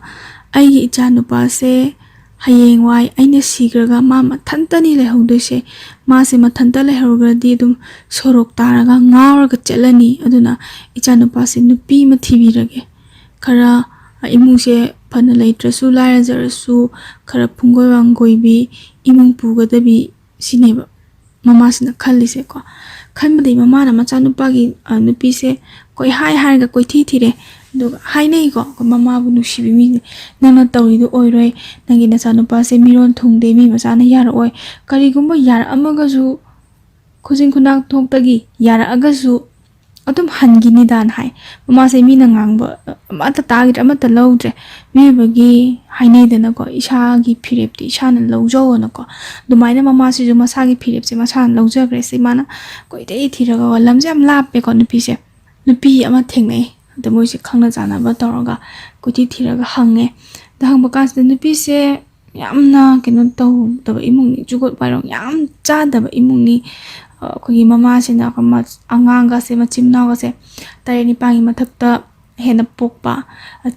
"ꯑꯩꯒꯤ ꯏꯆꯥ ꯅꯨꯄꯥꯁꯦ ꯍꯌꯦꯡꯋꯥꯏ ꯑꯩꯅ ꯁꯤꯈ꯭ꯔꯒ ꯃꯥ ꯃꯊꯟꯇꯅꯤ ꯂꯩꯍꯧꯗꯣꯏꯁꯦ, ꯃꯥꯁꯦ ꯃꯊꯟꯇ ꯂꯩꯍꯧꯔꯒꯗꯤ ꯑꯗꯨꯝ ꯁꯣꯔꯣꯛ ꯇꯥꯔꯒ ꯉꯥꯎꯔꯒ ꯆꯠꯂꯅꯤ, ꯑꯗꯨꯅ ꯏꯆꯥ ꯅꯨꯄꯥꯁꯦ ꯅꯨꯄꯤ ꯑꯃ ꯊꯤꯕꯤꯔꯒꯦ, ꯈꯔ ꯏꯃꯨꯡꯁꯦ ꯐꯅ ꯂꯩꯇ꯭ꯔꯁꯨ ꯂꯥꯏꯔꯖꯔꯁꯨ ꯈꯔ ꯄꯨꯡꯒꯣꯏ ꯋꯥꯡꯒꯣꯏꯕꯤ ꯏꯃꯨꯡ ꯄꯨꯒꯗꯕꯤ", ꯁꯤꯅꯦꯕ ꯃꯃꯥꯁꯤꯅ ꯈꯜꯂꯤꯁꯦꯀꯣ꯫ ꯈꯟꯕꯗꯒꯤ ꯃꯃꯥꯅ ꯃꯆꯥꯅꯨꯄꯥꯒꯤ, ꯑ, ꯅꯨꯄꯤꯁꯦ ꯀꯣꯏꯍꯥꯏ ꯍꯥꯏꯔꯒ ꯀꯣꯏꯊꯤ ꯊꯤꯔꯦ꯫ ꯑꯗꯨꯒ ꯍꯥꯏꯅꯩꯀꯣ, ꯑꯩꯈꯣꯏ ꯃꯃꯥꯕꯨ ꯅꯨꯡꯁꯤꯕꯤ ꯃꯤꯁꯦ, "ꯅꯪꯅ ꯇꯧꯔꯤꯗꯣ ꯑꯣꯏꯔꯣꯏ, ꯅꯪꯒꯤ ꯅꯆꯥꯅꯨꯄꯥꯁꯦ ꯃꯤꯔꯣꯟ ꯊꯨꯡꯗꯦ, ꯃꯤ ꯃꯆꯥꯅ ꯌꯥꯔꯛꯑꯣꯏ, ꯀꯔꯤꯒꯨꯝꯕ ꯌꯥꯔꯛꯑꯝꯃꯒꯁꯨ ꯈꯨꯖꯤꯟ ꯈꯨꯅꯥꯛ ꯊꯣꯛꯇꯒꯤ ꯌꯥꯔꯛꯑꯒꯁꯨ ꯑꯗꯨꯝ ꯍꯟꯈꯤꯅꯤꯗꯥꯅ" ꯍꯥꯏ꯫ ꯃꯃꯥꯁꯦ ꯃꯤꯅ ꯉꯥꯡꯕ ꯑꯃꯠꯇ ꯇꯥꯈꯤꯗ꯭ꯔꯦ, ꯑꯃꯠꯇ ꯂꯧꯗ꯭ꯔꯦ꯫ ꯃꯤꯑꯣꯏꯕꯒꯤ ꯍꯥꯏꯅꯩꯗꯅꯀꯣ, "ꯏꯁꯥꯒꯤ ꯐꯤꯔꯦꯞꯇꯤ ꯏꯁꯥꯅ ꯂꯧꯖꯧꯑꯅꯀꯣ", ꯑꯗꯨꯃꯥꯏꯅ ꯃꯃꯥꯁꯤꯁꯨ ꯃꯁꯥꯒꯤ ꯐꯤꯔꯦꯞꯁꯦ ꯃꯁꯥꯅ ꯂꯧꯖꯈ꯭ꯔꯦ꯫ ꯁꯤ ꯃꯥꯅ ꯀꯣꯏꯊꯤ ꯊꯤꯔꯒ, ꯂꯝꯁꯦ ꯌꯥꯝ ꯂꯥꯞꯄꯦꯀꯣ꯫ ꯅꯨꯄꯤꯁꯦ, ꯅꯨꯄꯤ ꯑꯃ ꯊꯦꯡꯅꯩ, ꯑꯗ ꯃꯣꯏꯁꯦ ꯈꯪꯅ ꯆꯥꯟꯅꯕ ꯇꯧꯔꯒ ꯀꯣꯏꯊꯤ ꯊꯤꯔꯒ ꯍꯪꯉꯦ꯫ ꯑꯗ ꯍꯪꯕ ꯀꯥꯟꯁꯤꯗ ꯅꯨꯄꯤꯁꯦ ꯌꯥꯝꯅ ꯀꯩꯅꯣ ꯇꯧꯗꯕ ꯏꯃꯨꯡꯅꯤ, ꯖꯨꯒꯣꯠ ꯋꯥꯏꯔꯣꯡ ꯌꯥꯝ ꯆꯥꯗꯕ ꯏꯃꯨꯡꯅꯤ꯫ ꯑꯩꯈꯣꯏꯒꯤ ꯃꯃꯥꯁꯤꯅ ꯑꯩꯈꯣꯏ ꯃ-, ꯑꯉꯥꯡꯒꯁꯦ, ꯃꯆꯤꯟ ꯃꯅꯥꯎꯒꯁꯦ ꯇꯔꯦꯠ ꯅꯤꯄꯥꯜꯒꯤ ꯃꯊꯛꯇ ꯍꯦꯟꯅ ꯄꯣꯛꯄ,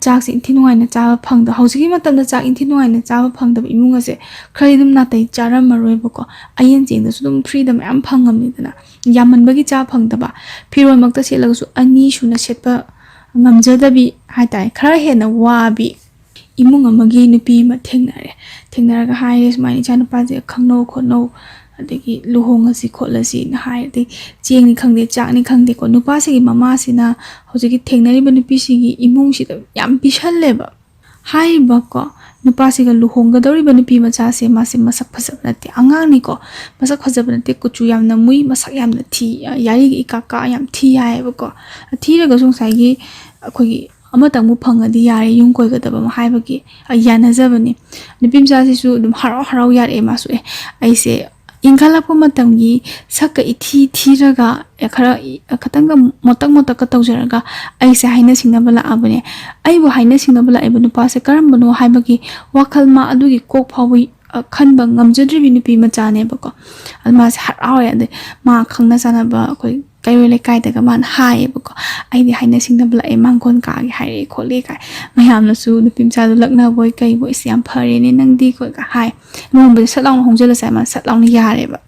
ꯆꯥꯛꯁꯦ ꯏꯟꯊꯤ ꯅꯨꯡꯉꯥꯏꯅ ꯆꯥꯕ ꯐꯪꯗ-, ꯍꯧꯖꯤꯛꯀꯤ ꯃꯇꯝꯗ ꯆꯥꯛ ꯏꯟꯊꯤ ꯅꯨꯡꯉꯥꯏꯅ ꯆꯥꯕ ꯐꯪꯗꯕ ꯏꯃꯨꯡ ꯑꯁꯦ ꯈꯔꯗꯤ ꯑꯗꯨꯝ ꯅꯥꯇꯩ ꯆꯥꯔꯝꯃꯔꯣꯏꯕꯀꯣ꯫ ꯑꯌꯦꯟ ꯆꯦꯡꯗꯁꯨ ꯑꯗꯨꯝ ꯐ꯭ꯔꯤꯗ ꯃꯌꯥꯝ ꯐꯪꯉꯝꯅꯤꯗꯅ, ꯌꯥꯝꯃꯟꯕꯒꯤ ꯆꯥꯕ ꯐꯪꯗꯕ, ꯐꯤꯔꯣꯜꯃꯛꯇ ꯁꯦꯠꯂꯒꯁꯨ ꯑꯅꯤ ꯁꯨꯅ ꯁꯦꯠꯄ ꯉꯝꯖꯗꯕꯤ ꯍꯥꯏꯇꯥꯔꯦ, ꯈꯔ ꯍꯦꯟꯅ ꯋꯥꯕꯤ ꯏꯃꯨꯡ ꯑꯃꯒꯤ ꯅꯨꯄꯤ ꯑꯃ ꯊꯦꯡꯅꯔꯦ꯫ ꯊꯦꯡꯅꯔꯒ ꯍꯥꯏꯔꯦ ꯁꯨꯃꯥꯏꯅ, "ꯏꯆꯥꯅꯨꯄꯥꯁꯦ ꯈꯪꯅꯧ ꯈꯣꯠꯅꯧ, ꯑꯗꯒꯤ ꯂꯨꯍꯣꯡꯉꯁꯤ ꯈꯣꯠꯂꯁꯤꯅ" ꯍꯥꯏ꯫ ꯑꯗꯩ ꯆꯦꯡꯅꯤ ꯈꯪꯗꯦ, ꯆꯥꯛꯅꯤ ꯈꯪꯗꯦꯀꯣ, ꯅꯨꯄꯥꯁꯤꯒꯤ ꯃꯃꯥꯁꯤꯅ ꯍꯧꯖꯤꯛꯀꯤ ꯊꯦꯡꯅꯔꯤꯕ ꯅꯨꯄꯤꯁꯤꯒꯤ ꯏꯃꯨꯡꯁꯤꯗ ꯌꯥꯝ ꯄꯤꯁꯜꯂꯦꯕ꯫ ꯍꯥꯏꯔꯤꯕꯀꯣ, ꯅꯨꯄꯥꯁꯤꯒ ꯂꯨꯍꯣꯡꯒꯗꯧꯔꯤꯕ ꯅꯨꯄꯤ ꯃꯆꯥꯁꯦ, ꯃꯥꯁꯦ ꯃꯁꯛ ꯐꯖꯕ ꯅꯠꯇꯦ, ꯑꯉꯥꯡꯅꯤꯀꯣ, ꯃꯁꯛ ꯐꯖꯕ ꯅꯠꯇꯦ, ꯀꯨꯆꯨ ꯌꯥꯝꯅ ꯃꯨꯏ, ꯃꯁꯛ ꯌꯥꯝꯅ ꯊꯤ, ꯌꯥꯔꯤꯒꯤ ꯏꯀꯥ ꯀꯥ, ꯌꯥꯝ ꯊꯤ ꯍꯥꯏꯌꯦꯕꯀꯣ꯫ ꯊꯤꯔꯒꯁꯨ ꯉꯁꯥꯏꯒꯤ ꯑꯩꯈꯣꯏꯒꯤ ꯑꯃꯇꯪꯕꯨ ꯐꯪꯉꯗꯤ ꯌꯥꯔꯦ, ꯌꯨꯝ ꯀꯣꯏꯒꯗꯕ ꯑꯃ ꯍꯥꯏꯕꯒꯤ, ꯑ, ꯌꯥꯅꯖꯕꯅꯤ꯫ ꯅꯨꯄꯤ ꯃꯆꯥꯁꯤꯁꯨ ꯑꯗꯨꯝ ꯍꯔꯥꯎ ꯍꯔꯥꯎ ꯌꯥꯔꯛꯑꯦ ꯃꯥꯁꯨ, "ꯑꯦ, ꯑꯩꯁꯦ ꯏꯟꯈꯠꯂꯛꯄ ꯃꯇꯝꯒꯤ ꯁꯛꯀ ꯏꯊꯤ ꯊꯤꯔꯒ, ꯑꯦ, ꯈꯔ ꯏ-, ꯈꯇꯪꯒ ꯃꯣꯇꯛ ꯃꯣꯇꯛꯀ ꯇꯧꯖꯔꯒ ꯑꯩꯁꯦ ꯍꯥꯏꯅ ꯁꯤꯡꯅꯕ ꯂꯥꯛꯑꯕꯅꯦ꯫ ꯑꯩꯕꯨ ꯍꯥꯏꯅ ꯁꯤꯡꯅꯕ ꯂꯥꯛꯏꯕ ꯅꯨꯄꯥꯁꯦ ꯀꯔꯝꯕꯅꯣ?" ꯍꯥꯏꯕꯒꯤ ꯋꯥꯈꯜ ꯃꯥ ꯑꯗꯨꯒꯤ ꯀꯣꯛ ꯐꯥꯎꯕ, ꯑ, ꯈꯟꯕ ꯉꯝꯖꯗ꯭ꯔꯤꯕꯤ ꯅꯨꯄꯤ ꯃꯆꯥꯅꯦꯕꯀꯣ꯫ ꯑꯗꯨ ꯃꯥꯁꯦ ꯍꯔꯥꯎꯔꯦ꯫ ꯑꯗꯩ ꯃꯥ ꯈꯪꯅ ꯆꯥꯟꯅꯕ ꯑꯩꯈꯣꯏ ꯀꯩꯔꯣꯏ ꯂꯩꯀꯥꯏꯗꯒ ꯃꯥꯅ ꯍꯥꯏꯌꯦꯕꯀꯣ, "ꯑꯩꯗꯤ ꯍꯥꯏꯅ ꯁꯤꯡꯅꯕ ꯂꯥꯛꯑꯦ, ꯃꯥꯡꯒꯣꯟ ꯀꯥꯒꯦ ꯍꯥꯏꯔꯛꯑꯦ ꯈꯣꯠꯂꯦ" ꯀꯥꯏ꯫ ꯃꯌꯥꯝꯅꯁꯨ ꯅꯨꯄꯤ ꯃꯆꯥꯗꯣ ꯂꯛꯅꯕꯣꯏ ꯀꯩꯕꯣꯏ, "ꯑꯁ, ꯌꯥꯝ ꯐꯔꯦꯅꯦ ꯅꯪꯗꯤ" ꯈꯣꯠꯀ ꯍꯥꯏ꯫ ꯂꯨꯍꯣꯡꯕꯗꯤ ꯁꯠ ꯂꯥꯎꯅ ꯍꯣꯡꯖꯤꯜꯂꯁꯦ ꯍꯥꯏ, ꯃꯥ ꯁꯠ ꯂꯥꯎꯅ ꯌꯥꯔꯦꯕ꯫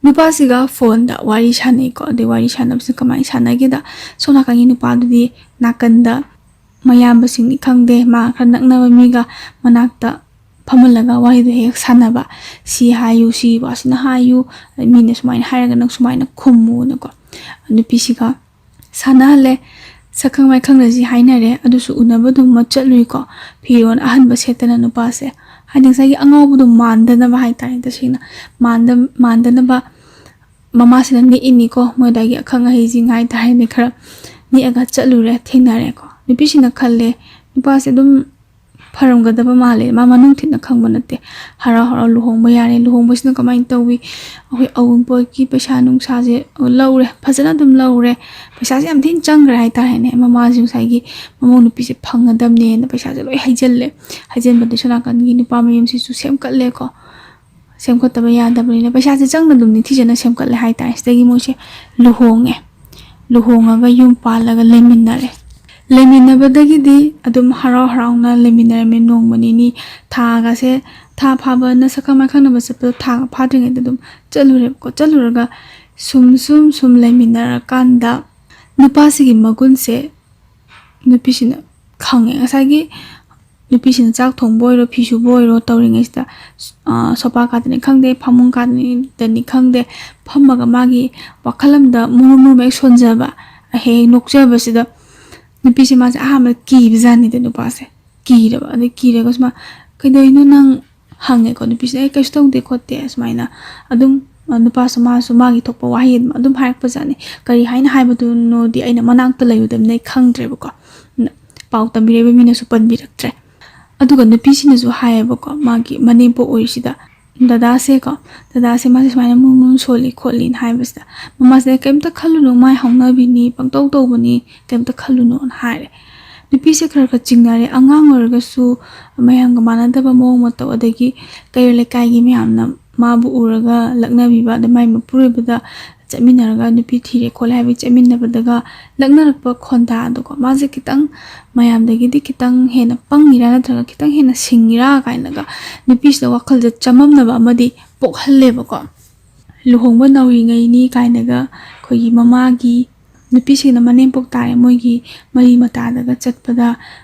ꯅꯨꯄꯥꯁꯤꯒ ꯐꯣꯟꯗ ꯋꯥꯔꯤ ꯁꯥꯟꯅꯩꯀꯣ꯫ ꯑꯗꯩ ꯋꯥꯔꯤ ꯁꯥꯟꯅꯕꯁꯤꯅ ꯀꯃꯥꯏꯅ ꯁꯥꯟꯅꯒꯦꯗ, ꯁꯣꯝ ꯅꯥꯀꯟꯒꯤ ꯅꯨꯄꯥꯗꯨꯗꯤ ꯅꯥꯀꯟꯗ ꯃꯌꯥꯝꯕꯁꯤꯡꯅꯤ ꯈꯪꯗꯦ, ꯃꯥ ꯈꯔ ꯅꯛꯅꯕ ꯃꯤꯒ ꯃꯅꯥꯛꯇ ꯐꯝꯍꯜꯂꯒ ꯋꯥꯔꯤꯗꯣ ꯍꯦꯛ ꯁꯥꯟꯅꯕ꯫ "ꯁꯤ ꯍꯥꯏꯌꯨ, ꯁꯤ ꯋꯥꯁꯤꯅ ꯍꯥꯏꯌꯨ, ꯃꯤꯅ ꯁꯨꯃꯥꯏꯅ ꯍꯥꯏꯔꯒ ꯅꯪ ꯁꯨꯃꯥꯏꯅ ꯈꯨꯝꯃꯨꯅꯀꯣ"꯫ ꯅꯨꯄꯤꯁꯤꯒ ꯁꯥꯟꯅꯍꯜꯂꯦ꯫ ꯁꯛꯈꯪ ꯃꯥꯏꯈꯪꯅꯁꯤ ꯍꯥꯏꯅꯔꯦ, ꯑꯗꯨꯁꯨ ꯎꯅꯕ ꯑꯗꯨꯝ ꯆꯠꯂꯨꯏꯀꯣ꯫ ꯐꯤꯔꯣꯜ ꯑꯍꯟꯕ ꯁꯦꯠꯇꯅ ꯅꯨꯄꯥꯁꯦ, ꯍꯥꯏꯗꯤ ꯉꯁꯥꯏꯒꯤ ꯑꯉꯥꯎꯕꯗꯣ ꯃꯥꯟꯗꯅꯕ ꯍꯥꯏꯇꯥꯔꯦ, ꯇꯁꯦꯡꯅ ꯃꯥꯟꯗ-, ꯃꯥꯟꯗꯅꯕ ꯃꯃꯥꯁꯤꯅ ꯅꯦꯛꯏꯅꯤꯀꯣ꯫ ꯃꯣꯏ ꯑꯗꯥꯏꯒꯤ ꯑꯈꯪ ꯑꯍꯩꯁꯤꯡ ꯍꯥꯏꯇꯥꯔꯦꯅꯦ, ꯈꯔ ꯅꯦꯛꯑꯒ ꯆꯠꯂꯨꯔꯦ, ꯊꯦꯡꯅꯔꯦꯀꯣ꯫ ꯅꯨꯄꯤꯁꯤꯅ ꯈꯜꯂꯦ, ꯅꯨꯄꯥꯁꯦ ꯑꯗꯨꯝ ꯐꯔꯝꯒꯗꯕ ꯃꯥꯜꯂꯦ, ꯃꯥ ꯃꯅꯨꯡ ꯊꯤꯟꯅ ꯈꯪꯕ ꯅꯠꯇꯦ꯫ ꯍꯔꯥꯎ ꯍꯔꯥꯎ ꯂꯨꯍꯣꯡꯕ ꯌꯥꯔꯦ꯫ ꯂꯨꯍꯣꯡꯕꯁꯤꯅ ꯀꯃꯥꯏꯅ ꯇꯧꯋꯤ? ꯑꯩꯈꯣꯏ ꯑꯋꯨꯟꯄꯣꯠꯀꯤ ꯄꯩꯁꯥ ꯅꯨꯡꯁꯥꯁꯦ ꯂꯧꯔꯦ, ꯐꯖꯅ ꯑꯗꯨꯝ ꯂꯧꯔꯦ꯫ ꯄꯩꯁꯥꯁꯦ ꯌꯥꯝ ꯊꯤꯅ ꯆꯪꯈ꯭ꯔꯦ ꯍꯥꯏꯇꯥꯔꯦꯅꯦ꯫ ꯃꯃꯥꯁꯦ ꯉꯁꯥꯏꯒꯤ ꯃꯃꯧ ꯅꯨꯄꯤꯁꯦ ꯐꯪꯒꯗꯕꯅꯦꯅ ꯄꯩꯁꯥꯁꯦ ꯂꯣꯏ ꯍꯩꯖꯤꯜꯂꯦ꯫ ꯍꯩꯖꯤꯟꯕꯗꯤ ꯁꯣꯝ ꯅꯥꯀꯟꯒꯤ ꯅꯨꯄꯥ ꯃꯌꯨꯝꯁꯤꯁꯨ ꯁꯦꯝꯀꯠꯂꯦꯀꯣ꯫ ꯁꯦꯝꯒꯠꯇꯕ ꯌꯥꯗꯕꯅꯤꯅ ꯄꯩꯁꯥꯁꯦ ꯆꯪꯅ ꯑꯗꯨꯝ ꯅꯤꯡꯊꯤꯖꯅ ꯁꯦꯝꯒꯠꯂꯦ ꯍꯥꯏꯇꯥꯔꯦ꯫ ꯁꯤꯗꯒꯤ ꯃꯣꯏꯁꯦ ꯂꯨꯍꯣꯡꯉꯦ꯫ ꯂꯨꯍꯣꯡꯉꯒ ꯌꯨꯝ ꯄꯥꯜꯂꯒ ꯂꯩꯃꯤꯟꯅꯔꯦ꯫ ꯂꯩꯃꯤꯟꯅꯕꯗꯒꯤꯗꯤ ꯑꯗꯨꯝ ꯍꯔꯥꯎ ꯍꯔꯥꯎꯅ ꯂꯩꯃꯤꯟꯅꯔꯝꯃꯦ꯫ ꯅꯣꯡꯃ ꯅꯤꯅꯤ ꯊꯥꯒꯁꯦ, ꯊꯥ ꯐꯥꯕꯅ ꯁꯛꯈꯪ ꯃꯥꯏꯈꯪꯅꯕ ꯆꯠꯄꯗꯣ ꯊꯥꯒ ꯐꯥꯗ꯭ꯔꯤꯉꯩꯗ ꯑꯗꯨꯝ ꯆꯠꯂꯨꯔꯦꯕꯀꯣ꯫ ꯆꯠꯂꯨꯔꯒ ꯁꯨꯝ ꯁꯨꯝ ꯁꯨꯝ ꯂꯩꯃꯤꯟꯅꯔꯀꯥꯟꯗ ꯅꯨꯄꯥꯁꯤꯒꯤ ꯃꯒꯨꯟꯁꯦ ꯅꯨꯄꯤꯁꯤꯅ ꯈꯪꯉꯦ꯫ ꯉꯁꯥꯏꯒꯤ ꯅꯨꯄꯤꯁꯤꯅ ꯆꯥꯛ ꯊꯣꯡꯕ ꯑꯣꯏꯔꯣ, ꯐꯤ ꯁꯨꯕ ꯑꯣꯏꯔꯣ ꯇꯧꯔꯤꯉꯩꯁꯤꯗ, ꯑ, ꯁꯣꯐꯥ ꯀꯥꯗꯅꯤ ꯈꯪꯗꯦ, ꯐꯃꯨꯡ ꯀꯥꯗꯅꯤ ꯈꯪꯗꯦ, ꯐꯝꯃꯒ ꯃꯥꯒꯤ ꯋꯥꯈꯜ ꯑꯃꯗ ꯃꯨꯔꯨꯝ ꯃꯨꯔꯨꯝ ꯍꯦꯛ ꯁꯣꯟꯖꯕ, ꯍꯦꯛ ꯍꯦꯛ ꯅꯣꯛꯆꯕꯁꯤꯗ ꯅꯨꯄꯤꯁꯦ ꯃꯥꯁꯦ ꯑꯍꯥꯟꯕꯗ ꯀꯤꯕꯖꯥꯠꯅꯤꯗ ꯅꯨꯄꯥꯁꯦ꯫ ꯀꯤꯔꯕ, ꯑꯗꯩ ꯀꯤꯔꯒꯁꯨ ꯃꯥ, "ꯀꯩꯗꯧꯔꯤꯅꯣ ꯅꯪ?" ꯍꯪꯉꯦꯀꯣ ꯅꯨꯄꯤꯁꯤꯅ꯫ "ꯑꯩ ꯀꯩꯁꯨ ꯇꯧꯗꯦ ꯈꯣꯠꯇꯦ" ꯁꯨꯃꯥꯏꯅ ꯑꯗꯨꯝ, ꯑ, ꯅꯨꯄꯥꯁꯨ ꯃꯥꯁꯨ ꯃꯥꯒꯤ ꯊꯣꯛꯄ ꯋꯥꯍꯩ ꯑꯗꯨꯝ, ꯑꯗꯨꯝ ꯍꯥꯏꯔꯛꯄꯖꯥꯠꯅꯤ꯫ ꯀꯔꯤ ꯍꯥꯏꯅ ꯍꯥꯏꯕꯗꯨꯅꯣꯗꯤ ꯑꯩꯅ ꯃꯅꯥꯛꯇ ꯂꯩꯔꯨꯗꯕꯅꯤꯅ ꯑꯩ ꯈꯪꯗ꯭ꯔꯦꯕꯀꯣ꯫ ꯅ-, ꯄꯥꯎ ꯇꯝꯕꯤꯔꯛꯏꯕ ꯃꯤꯅꯁꯨ ꯄꯟꯕꯤꯔꯛꯇ꯭ꯔꯦ꯫ ꯑꯗꯨꯒ ꯅꯨꯄꯤꯁꯤꯅꯁꯨ ꯍꯥꯏꯌꯦꯕꯀꯣ, ꯃꯥꯒꯤ ꯃꯅꯦꯝꯄꯣꯛ ꯑꯣꯏꯔꯤꯁꯤꯗ, "ꯗꯗꯥꯁꯦꯀꯣ, ꯗꯗꯥꯁꯦ ꯃꯥꯁꯦ ꯁꯨꯃꯥꯏꯅ ꯃꯨꯟ ꯃꯨꯟ ꯁꯣꯜꯂꯤ ꯈꯣꯠꯂꯤꯅ" ꯍꯥꯏꯕꯁꯤꯗ, ꯃꯃꯥꯁꯤꯅ, "ꯀꯩꯝꯇ ꯈꯜꯂꯨꯅꯨ, ꯃꯥꯏ ꯍꯧꯅꯕꯤꯅꯤ, ꯄꯪꯇꯧ ꯇꯧꯕꯅꯤ, ꯀꯩꯝꯇ ꯈꯜꯂꯨꯅꯨꯅ" ꯍꯥꯏꯔꯦ꯫ ꯅꯨꯄꯤꯁꯦ ꯈꯔ ꯈꯔ ꯆꯤꯡꯅꯔꯦ꯫ ꯑꯉꯥꯡ ꯑꯣꯏꯔꯒꯁꯨ ꯃꯌꯥꯝꯒ ꯃꯥꯟꯅꯗꯕ ꯃꯑꯣꯡ ꯃꯇꯧ, ꯑꯗꯒꯤ ꯀꯩꯔꯣꯜ ꯂꯩꯀꯥꯏꯒꯤ ꯃꯌꯥꯝꯅ ꯃꯥꯕꯨ ꯎꯔꯒ ꯂꯛꯅꯕꯤꯕ, ꯑꯗꯩ ꯃꯥꯏ ꯃꯄꯨꯔꯣꯏꯕꯗ ꯆꯠꯃꯤꯟꯅꯔꯒ ꯅꯨꯄꯤ ꯊꯤꯔꯦ ꯈꯣꯠꯂꯦ ꯍꯥꯏꯕꯒꯤ ꯆꯠꯃꯤꯟꯅꯕꯗꯒ ꯂꯛꯅꯔꯛꯄ ꯈꯣꯟꯗꯥꯗꯣꯀꯣ, ꯃꯥꯁꯦ ꯈꯤꯇꯪ ꯃꯌꯥꯝꯗꯒꯤꯗꯤ ꯈꯤꯇꯪ ꯍꯦꯟꯅ ꯄꯪꯉꯤꯔꯥ ꯅꯠꯇ꯭ꯔꯒ ꯈꯤꯇꯪ ꯍꯦꯟꯅ ꯁꯤꯡꯉꯤꯔꯥ ꯀꯥꯏꯅꯒ ꯅꯨꯄꯤꯁꯤꯗ ꯋꯥꯈꯜꯗ ꯆꯃꯝꯅꯕ ꯑꯃꯗꯤ ꯄꯣꯛꯍꯜꯂꯦꯕꯀꯣ꯫ ꯂꯨꯍꯣꯡꯕ ꯅꯧꯔꯤꯉꯩꯅꯤ ꯀꯥꯏꯅꯒ ꯑꯩꯈꯣꯏꯒꯤ ꯃꯃꯥꯒꯤ, ꯅꯨꯄꯤꯁꯤꯡꯅ ꯃꯅꯦꯝꯄꯣꯛ ꯇꯥꯔꯦ, ꯃꯣꯏꯒꯤ ꯃꯔꯤ ꯃꯇꯥꯗꯒ ꯆꯠꯄꯗ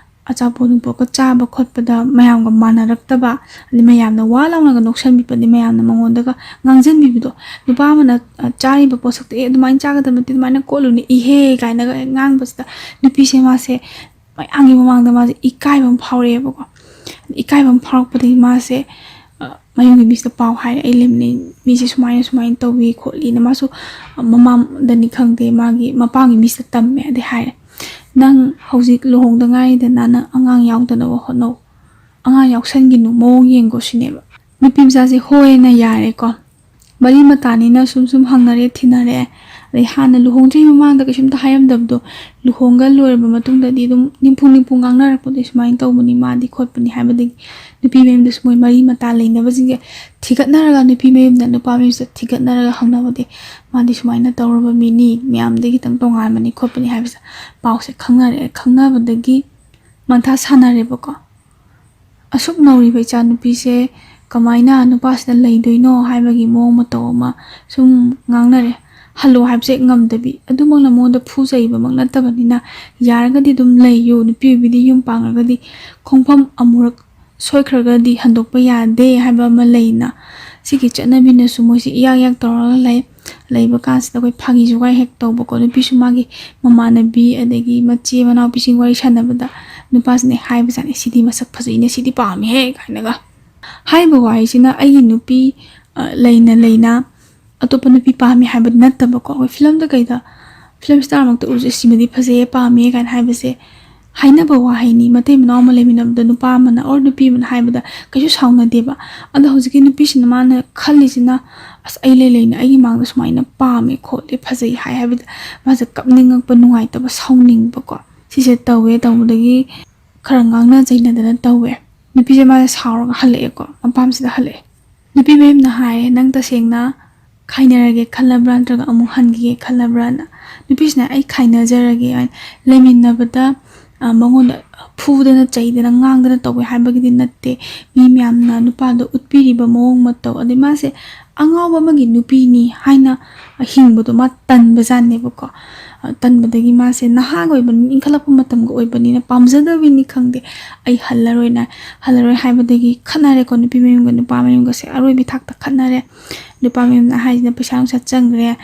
ꯑꯆꯥꯄꯣꯠ ꯅꯨꯡꯄꯣꯠꯀ ꯆꯥꯕ ꯈꯣꯠꯄꯗ ꯃꯌꯥꯝꯒ ꯃꯥꯟꯅꯔꯛꯇꯕ, ꯑꯗꯩ ꯃꯌꯥꯝꯅ ꯋꯥ ꯂꯥꯎꯅꯒ ꯅꯣꯛꯁꯟꯕꯤꯕ, ꯑꯗꯩ ꯃꯌꯥꯝꯅ ꯃꯉꯣꯟꯗꯒ ꯉꯥꯡꯖꯟꯕꯤꯕꯗꯣ, ꯅꯨꯄꯥ ꯑꯃꯅ, ꯑ, ꯆꯥꯔꯤꯕ ꯄꯣꯠꯁꯛꯇꯣ, "ꯑꯦ, ꯑꯗꯨꯃꯥꯏꯅ ꯆꯥꯒꯗꯕ ꯅꯠꯇꯦ, ꯑꯗꯨꯃꯥꯏꯅ ꯀꯣꯠꯂꯨꯅꯦ, ꯏꯍꯦ" ꯀꯥꯏꯅꯒ ꯉꯥꯡꯕꯁꯤꯗ ꯅꯨꯄꯤꯁꯦ ꯃꯥꯁꯦ ꯃꯌꯥꯝꯒꯤ ꯃꯃꯥꯡꯗ ꯃꯥꯁꯦ ꯏꯀꯥꯏꯕ ꯑꯃ ꯐꯥꯎꯔꯛꯑꯦꯕꯀꯣ꯫ ꯏꯀꯥꯏꯕ ꯑꯃ ꯐꯥꯎꯔꯛꯄꯗꯒꯤ ꯃꯥꯁꯦ, ꯑ, ꯃꯌꯨꯝꯒꯤ ꯃꯤꯁꯤꯗ ꯄꯥꯎ ꯍꯥꯏꯔꯦ, "ꯑꯩ ꯂꯩꯃꯤꯟꯅꯩ ꯃꯤꯁꯦ ꯁꯨꯃꯥꯏꯅ ꯁꯨꯃꯥꯏꯅ ꯇꯧꯋꯤ ꯈꯣꯠꯂꯤꯅ"꯫ ꯃꯥꯁꯨ, ꯑ, ꯃꯃꯥꯗꯅꯤ ꯈꯪꯗꯦ, ꯃꯥꯒꯤ ꯃꯄꯥꯡꯒꯤ ꯃꯤꯁꯤꯗ ꯇꯝꯃꯦ꯫ ꯑꯗꯩ ꯍꯥꯏꯔꯦ, "ꯅꯪ ꯍꯧꯖꯤꯛ ꯂꯨꯍꯣꯡꯗ ꯉꯥꯏꯔꯤꯗꯅ, ꯅꯪ ꯑꯉꯥꯡ ꯌꯥꯎꯗꯅꯕ ꯍꯣꯠꯅꯧ, ꯑꯉꯥꯡ ꯌꯥꯎꯁꯟꯒꯤꯅꯨ, ꯃꯑꯣꯡ ꯌꯦꯡꯒꯣ" ꯁꯤꯅꯦꯕ꯫ ꯅꯨꯄꯤ ꯃꯆꯥꯁꯦ ꯍꯣꯏꯅ ꯌꯥꯔꯦꯀꯣ꯫ ꯃꯔꯤ ꯃꯇꯥꯅꯤꯅ ꯁꯨꯝ ꯁꯨꯝ ꯍꯪꯅꯔꯦ, ꯊꯤꯅꯔꯦ꯫ ꯑꯗꯩ ꯍꯥꯟꯅ ꯂꯨꯍꯣꯡꯗ꯭ꯔꯤꯉꯩ ꯃꯃꯥꯡꯗ ꯀꯩꯁꯨꯝꯇ ꯍꯥꯏꯔꯝꯗꯕꯗꯣ, ꯂꯨꯍꯣꯡꯒ ꯂꯣꯏꯔꯕ ꯃꯇꯨꯡꯗꯗꯤ ꯑꯗꯨꯝ ꯅꯤꯝꯐꯨ ꯅꯤꯝꯐꯨ ꯉꯥꯡꯅꯔꯛꯄꯗꯣ, ꯁꯨꯃꯥꯏꯅ ꯇꯧꯕꯅꯤ ꯃꯥꯗꯤ ꯈꯣꯠꯄꯅꯤ ꯍꯥꯏꯕꯗꯒꯤ ꯅꯨꯄꯤ ꯃꯌꯨꯝꯗꯁꯨ ꯃꯣꯏ ꯃꯔꯤ ꯃꯇꯥ ꯂꯩꯅꯕꯁꯤꯡꯁꯦ ꯊꯤꯒꯠꯅꯔꯒ, ꯅꯨꯄꯤ ꯃꯌꯨꯝꯗ ꯅꯨꯄꯥ ꯃꯌꯨꯝꯁꯤꯗ ꯊꯤꯒꯠꯅꯔꯒ ꯍꯪꯅꯕꯗꯤ, ꯃꯥꯗꯤ ꯁꯨꯃꯥꯏꯅ ꯇꯧꯔꯕ ꯃꯤꯅꯤ, ꯃꯌꯥꯝꯗꯒꯤ ꯈꯤꯇꯪ ꯇꯣꯉꯥꯟꯕꯅꯤ ꯈꯣꯠꯄꯅꯤ ꯍꯥꯏꯕꯁꯦ ꯄꯥꯎꯁꯦ ꯈꯪꯅꯔꯛꯑꯦ꯫ ꯈꯪꯅꯕꯗꯒꯤ ꯃꯊꯥ ꯁꯥꯟꯅꯔꯦꯕꯀꯣ꯫ ꯑꯁꯨꯛ ꯅꯧꯔꯤꯕ ꯏꯆꯥꯅꯨꯄꯤꯁꯦ ꯀꯃꯥꯏꯅ ꯅꯨꯄꯥꯁꯤꯗ ꯂꯩꯗꯣꯏꯅꯣ ꯍꯥꯏꯕꯒꯤ ꯃꯑꯣꯡ ꯃꯇꯧ ꯑꯃ ꯁꯨꯝ ꯉꯥꯡꯅꯔꯦ꯫ ꯍꯜꯂꯣ ꯍꯥꯏꯕꯁꯦ ꯉꯝꯗꯕꯤ, ꯑꯗꯨꯃꯛꯅ ꯃꯉꯣꯟꯗ ꯐꯨ ꯆꯩꯕꯃꯛ ꯅꯠꯇꯕꯅꯤꯅ, ꯌꯥꯔꯒꯗꯤ ꯑꯗꯨꯝ ꯂꯩꯌꯨ, ꯅꯨꯄꯤ ꯑꯣꯏꯕꯤꯗꯤ ꯌꯨꯝ ꯄꯥꯡꯉꯒꯗꯤ ꯈꯣꯡꯐꯝ ꯑꯃꯨꯔꯛ ꯁꯣꯏꯈ꯭ꯔꯒꯗꯤ ꯍꯟꯗꯣꯛꯄ ꯌꯥꯗꯦ ꯍꯥꯏꯕ ꯑꯃ ꯂꯩꯅ, ꯁꯤꯒꯤ ꯆꯠꯅꯕꯤꯅꯁꯨ ꯃꯣꯏꯁꯦ ꯏꯌꯥꯛ ꯏꯌꯥꯛ ꯇꯧꯔꯒ ꯂꯩ꯫ ꯂꯩꯕ ꯀꯥꯟꯁꯤꯗ ꯑꯩꯈꯣꯏ ꯐꯥꯒꯤ ꯖꯨꯒꯥꯏ ꯍꯦꯛ ꯇꯧꯕꯀꯣ, ꯅꯨꯄꯤꯁꯨ ꯃꯥꯒꯤ ꯃꯃꯥꯟꯅꯕꯤ ꯑꯗꯒꯤ ꯃꯆꯦ ꯃꯅꯥꯎꯄꯤꯁꯤꯡ ꯋꯥꯔꯤ ꯁꯥꯟꯅꯕꯗ ꯅꯨꯄꯥꯁꯤꯅ ꯍꯥꯏꯕꯖꯥꯠꯅꯤ, "ꯁꯤꯗꯤ ꯃꯁꯛ ꯐꯖꯩꯅꯦ, ꯁꯤꯗꯤ ꯄꯥꯝꯃꯤꯍꯦ" ꯀꯥꯏꯅꯒ꯫ ꯍꯥꯏꯔꯤꯕ ꯋꯥꯍꯩꯁꯤꯅ ꯑꯩꯒꯤ ꯅꯨꯄꯤ, ꯑ, ꯂꯩꯅ ꯂꯩꯅ ꯑꯇꯣꯞꯄ ꯅꯨꯄꯤ ꯄꯥꯝꯃꯤ ꯍꯥꯏꯕꯗꯤ ꯅꯠꯇꯕꯀꯣ, ꯑꯩꯈꯣꯏ ꯐꯤꯂꯝꯗ ꯀꯩꯗ, ꯐꯤꯂꯝ ꯁ꯭ꯇꯥꯔꯃꯛꯇ ꯎꯔꯁꯨ "ꯁꯤꯃꯗꯤ ꯐꯖꯩꯌꯦ, ꯄꯥꯝꯃꯦ" ꯀꯥꯏꯅ ꯍꯥꯏꯕꯁꯦ ꯍꯥꯏꯅꯕ ꯋꯥꯍꯩꯅꯤ꯫ ꯃꯇꯩ ꯃꯅꯥꯎ ꯑꯃ ꯂꯩꯃꯤꯟꯅꯕꯗ ꯅꯨꯄꯥ ꯑꯃꯅ ꯑꯣꯔ ꯅꯨꯄꯤ ꯑꯃꯅ ꯍꯥꯏꯕꯗ ꯀꯩꯁꯨ ꯁꯥꯎꯅꯗꯦꯕ꯫ ꯑꯗꯣ ꯍꯧꯖꯤꯛꯀꯤ ꯅꯨꯄꯤꯁꯤꯅ ꯃꯥꯅ ꯈꯜꯂꯤꯁꯤꯅ, "ꯑꯁ, ꯑꯩ ꯂꯩ ꯂꯩꯅ ꯑꯩꯒꯤ ꯃꯥꯡꯗ ꯁꯨꯃꯥꯏꯅ ꯄꯥꯝꯃꯦ ꯈꯣꯠꯂꯦ ꯐꯖꯩ" ꯍꯥꯏ ꯍꯥꯏꯕꯗ ꯃꯥꯁꯦ ꯀꯞꯅꯤꯡꯉꯛꯄ, ꯅꯨꯡꯉꯥꯏꯇꯕ, ꯁꯥꯎꯅꯤꯡꯕꯀꯣ꯫ ꯁꯤꯁꯦ ꯇꯧꯋꯦ꯫ ꯇꯧꯕꯗꯒꯤ ꯈꯔ ꯉꯥꯡꯅ ꯆꯩꯅꯗꯅ ꯇꯧꯋꯦ꯫ ꯅꯨꯄꯤꯁꯦ ꯃꯥꯁꯦ ꯁꯥꯎꯔꯒ ꯍꯜꯂꯛꯑꯦꯀꯣ, ꯃꯄꯥꯝꯁꯤꯗ ꯍꯜꯂꯛꯑꯦ꯫ ꯅꯨꯄꯤ ꯃꯌꯨꯝꯅ ꯍꯥꯏꯌꯦ, "ꯅꯪ ꯇꯁꯦꯡꯅ ꯈꯥꯏꯅꯔꯒꯦ ꯈꯜꯂꯕ꯭ꯔꯥ, ꯅꯠꯇ꯭ꯔꯒ ꯑꯃꯨꯛ ꯍꯟꯈꯤꯒꯦ ꯈꯜꯂꯕ꯭ꯔꯥꯅ?" ꯅꯨꯄꯤꯁꯤꯅ, "ꯑꯩ ꯈꯥꯏꯅꯖꯔꯒꯦ" ꯍꯥꯏꯅ꯫ ꯂꯩꯃꯤꯟꯅꯕꯗ, ꯑ, ꯃꯉꯣꯟꯗ ꯐꯨꯗꯅ ꯆꯩꯗꯅ ꯉꯥꯡꯗꯅ ꯇꯧꯋꯦ ꯍꯥꯏꯕꯒꯤꯗꯤ ꯅꯠꯇꯦ꯫ ꯃꯤ ꯃꯌꯥꯝꯅ ꯅꯨꯄꯥꯗꯣ ꯎꯠꯄꯤꯔꯤꯕ ꯃꯑꯣꯡ ꯃꯇꯧ, ꯑꯗꯩ ꯃꯥꯁꯦ ꯑꯉꯥꯎꯕ ꯑꯃꯒꯤ ꯅꯨꯄꯤꯅꯤ ꯍꯥꯏꯅ ꯍꯤꯡꯕꯗꯣ ꯃꯥ ꯇꯟꯕꯖꯥꯠꯅꯦꯕꯀꯣ꯫ ꯑ, ꯇꯟꯕꯗꯒꯤ ꯃꯥꯁꯦ ꯅꯍꯥꯒ ꯑꯣꯏꯕꯅꯤꯅ, ꯏꯟꯈꯠꯂꯛꯄ ꯃꯇꯝꯒ ꯑꯣꯏꯕꯅꯤꯅ, ꯄꯥꯝꯖꯗꯕꯅꯤ ꯈꯪꯗꯦ, "ꯑꯩ ꯍꯜꯂꯔꯣꯏꯅ", ꯍꯜꯂꯔꯣꯏ ꯍꯥꯏꯕꯗꯒꯤ ꯈꯠꯅꯔꯦꯀꯣ, ꯅꯨꯄꯤ ꯃꯌꯨꯝꯒ ꯅꯨꯄꯥ ꯃꯌꯨꯝꯒꯁꯦ ꯑꯔꯣꯏꯕꯤ ꯊꯥꯛꯇ ꯈꯠꯅꯔꯦ꯫ ꯅꯨꯄꯥ ꯃꯌꯨꯝꯅ ꯍꯥꯏꯁꯤꯅ ꯄꯩꯁꯥ ꯅꯨꯡꯁꯥ ꯆꯪꯈ꯭ꯔꯦ,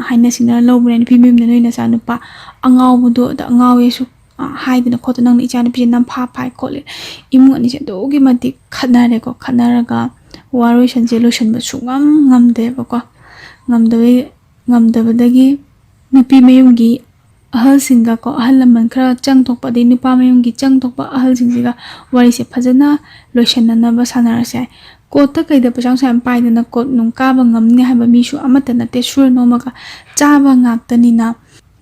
ꯍꯥꯏꯅ ꯁꯤꯡꯅꯔ ꯂꯧꯕꯅꯦ꯫ ꯅꯨꯄꯤ ꯃꯌꯨꯝꯅ, "ꯅꯣꯏ ꯅꯆꯥꯅꯨꯄꯥ ꯑꯉꯥꯎꯕꯗꯣ, ꯑꯗ ꯑꯉꯥꯎꯋꯦꯁꯨ, ꯑ, ꯍꯥꯏꯗꯅ ꯈꯣꯠꯇꯅ ꯅꯪꯅ ꯏꯆꯥꯅꯨꯄꯤꯁꯦ ꯅꯝꯐꯥ ꯐꯥꯏ ꯈꯣꯠꯂꯦ"꯫ ꯏꯃꯨꯡ ꯑꯅꯤꯁꯦ ꯑꯗꯨꯛꯀꯤ ꯃꯇꯤꯛ ꯈꯠꯅꯔꯦꯀꯣ꯫ ꯈꯠꯅꯔꯒ ꯋꯥꯔꯣꯏꯁꯟꯁꯦ ꯂꯣꯏꯁꯟꯕ ꯁꯨꯡꯉꯝ ꯉꯝꯗꯦꯕꯀꯣ꯫ ꯉꯝꯗꯕꯩ, ꯉꯝꯗꯕꯗꯒꯤ ꯅꯨꯄꯤ ꯃꯌꯨꯝꯒꯤ ꯑꯍꯜꯁꯤꯡꯒ ꯀꯣ, ꯑꯍꯜ ꯂꯃꯟ ꯈꯔ ꯆꯪ ꯊꯣꯛꯄ, ꯑꯗꯩ ꯅꯨꯄꯥ ꯃꯌꯨꯝꯒꯤ ꯆꯪ ꯊꯣꯛꯄ ꯑꯍꯜꯁꯤꯡꯁꯤꯒ ꯋꯥꯔꯤꯁꯦ ꯐꯖꯅ ꯂꯣꯏꯁꯟꯅꯅꯕ ꯁꯥꯟꯅꯔꯁꯦ꯫ ꯀꯣꯔꯠꯇ ꯀꯩꯗ ꯄꯩꯁꯥ ꯅꯨꯡꯁꯥ ꯌꯥꯝ ꯄꯥꯏꯗꯅ ꯀꯣꯔꯠ ꯅꯨꯡ ꯀꯥꯕ ꯉꯝꯅꯤ ꯍꯥꯏꯕ ꯃꯤꯁꯨ ꯑꯃꯠꯇ ꯅꯠꯇꯦ, ꯁꯨꯔ ꯅꯣꯝꯃꯒ ꯆꯥꯕ ꯉꯥꯛꯇꯅꯤꯅ꯫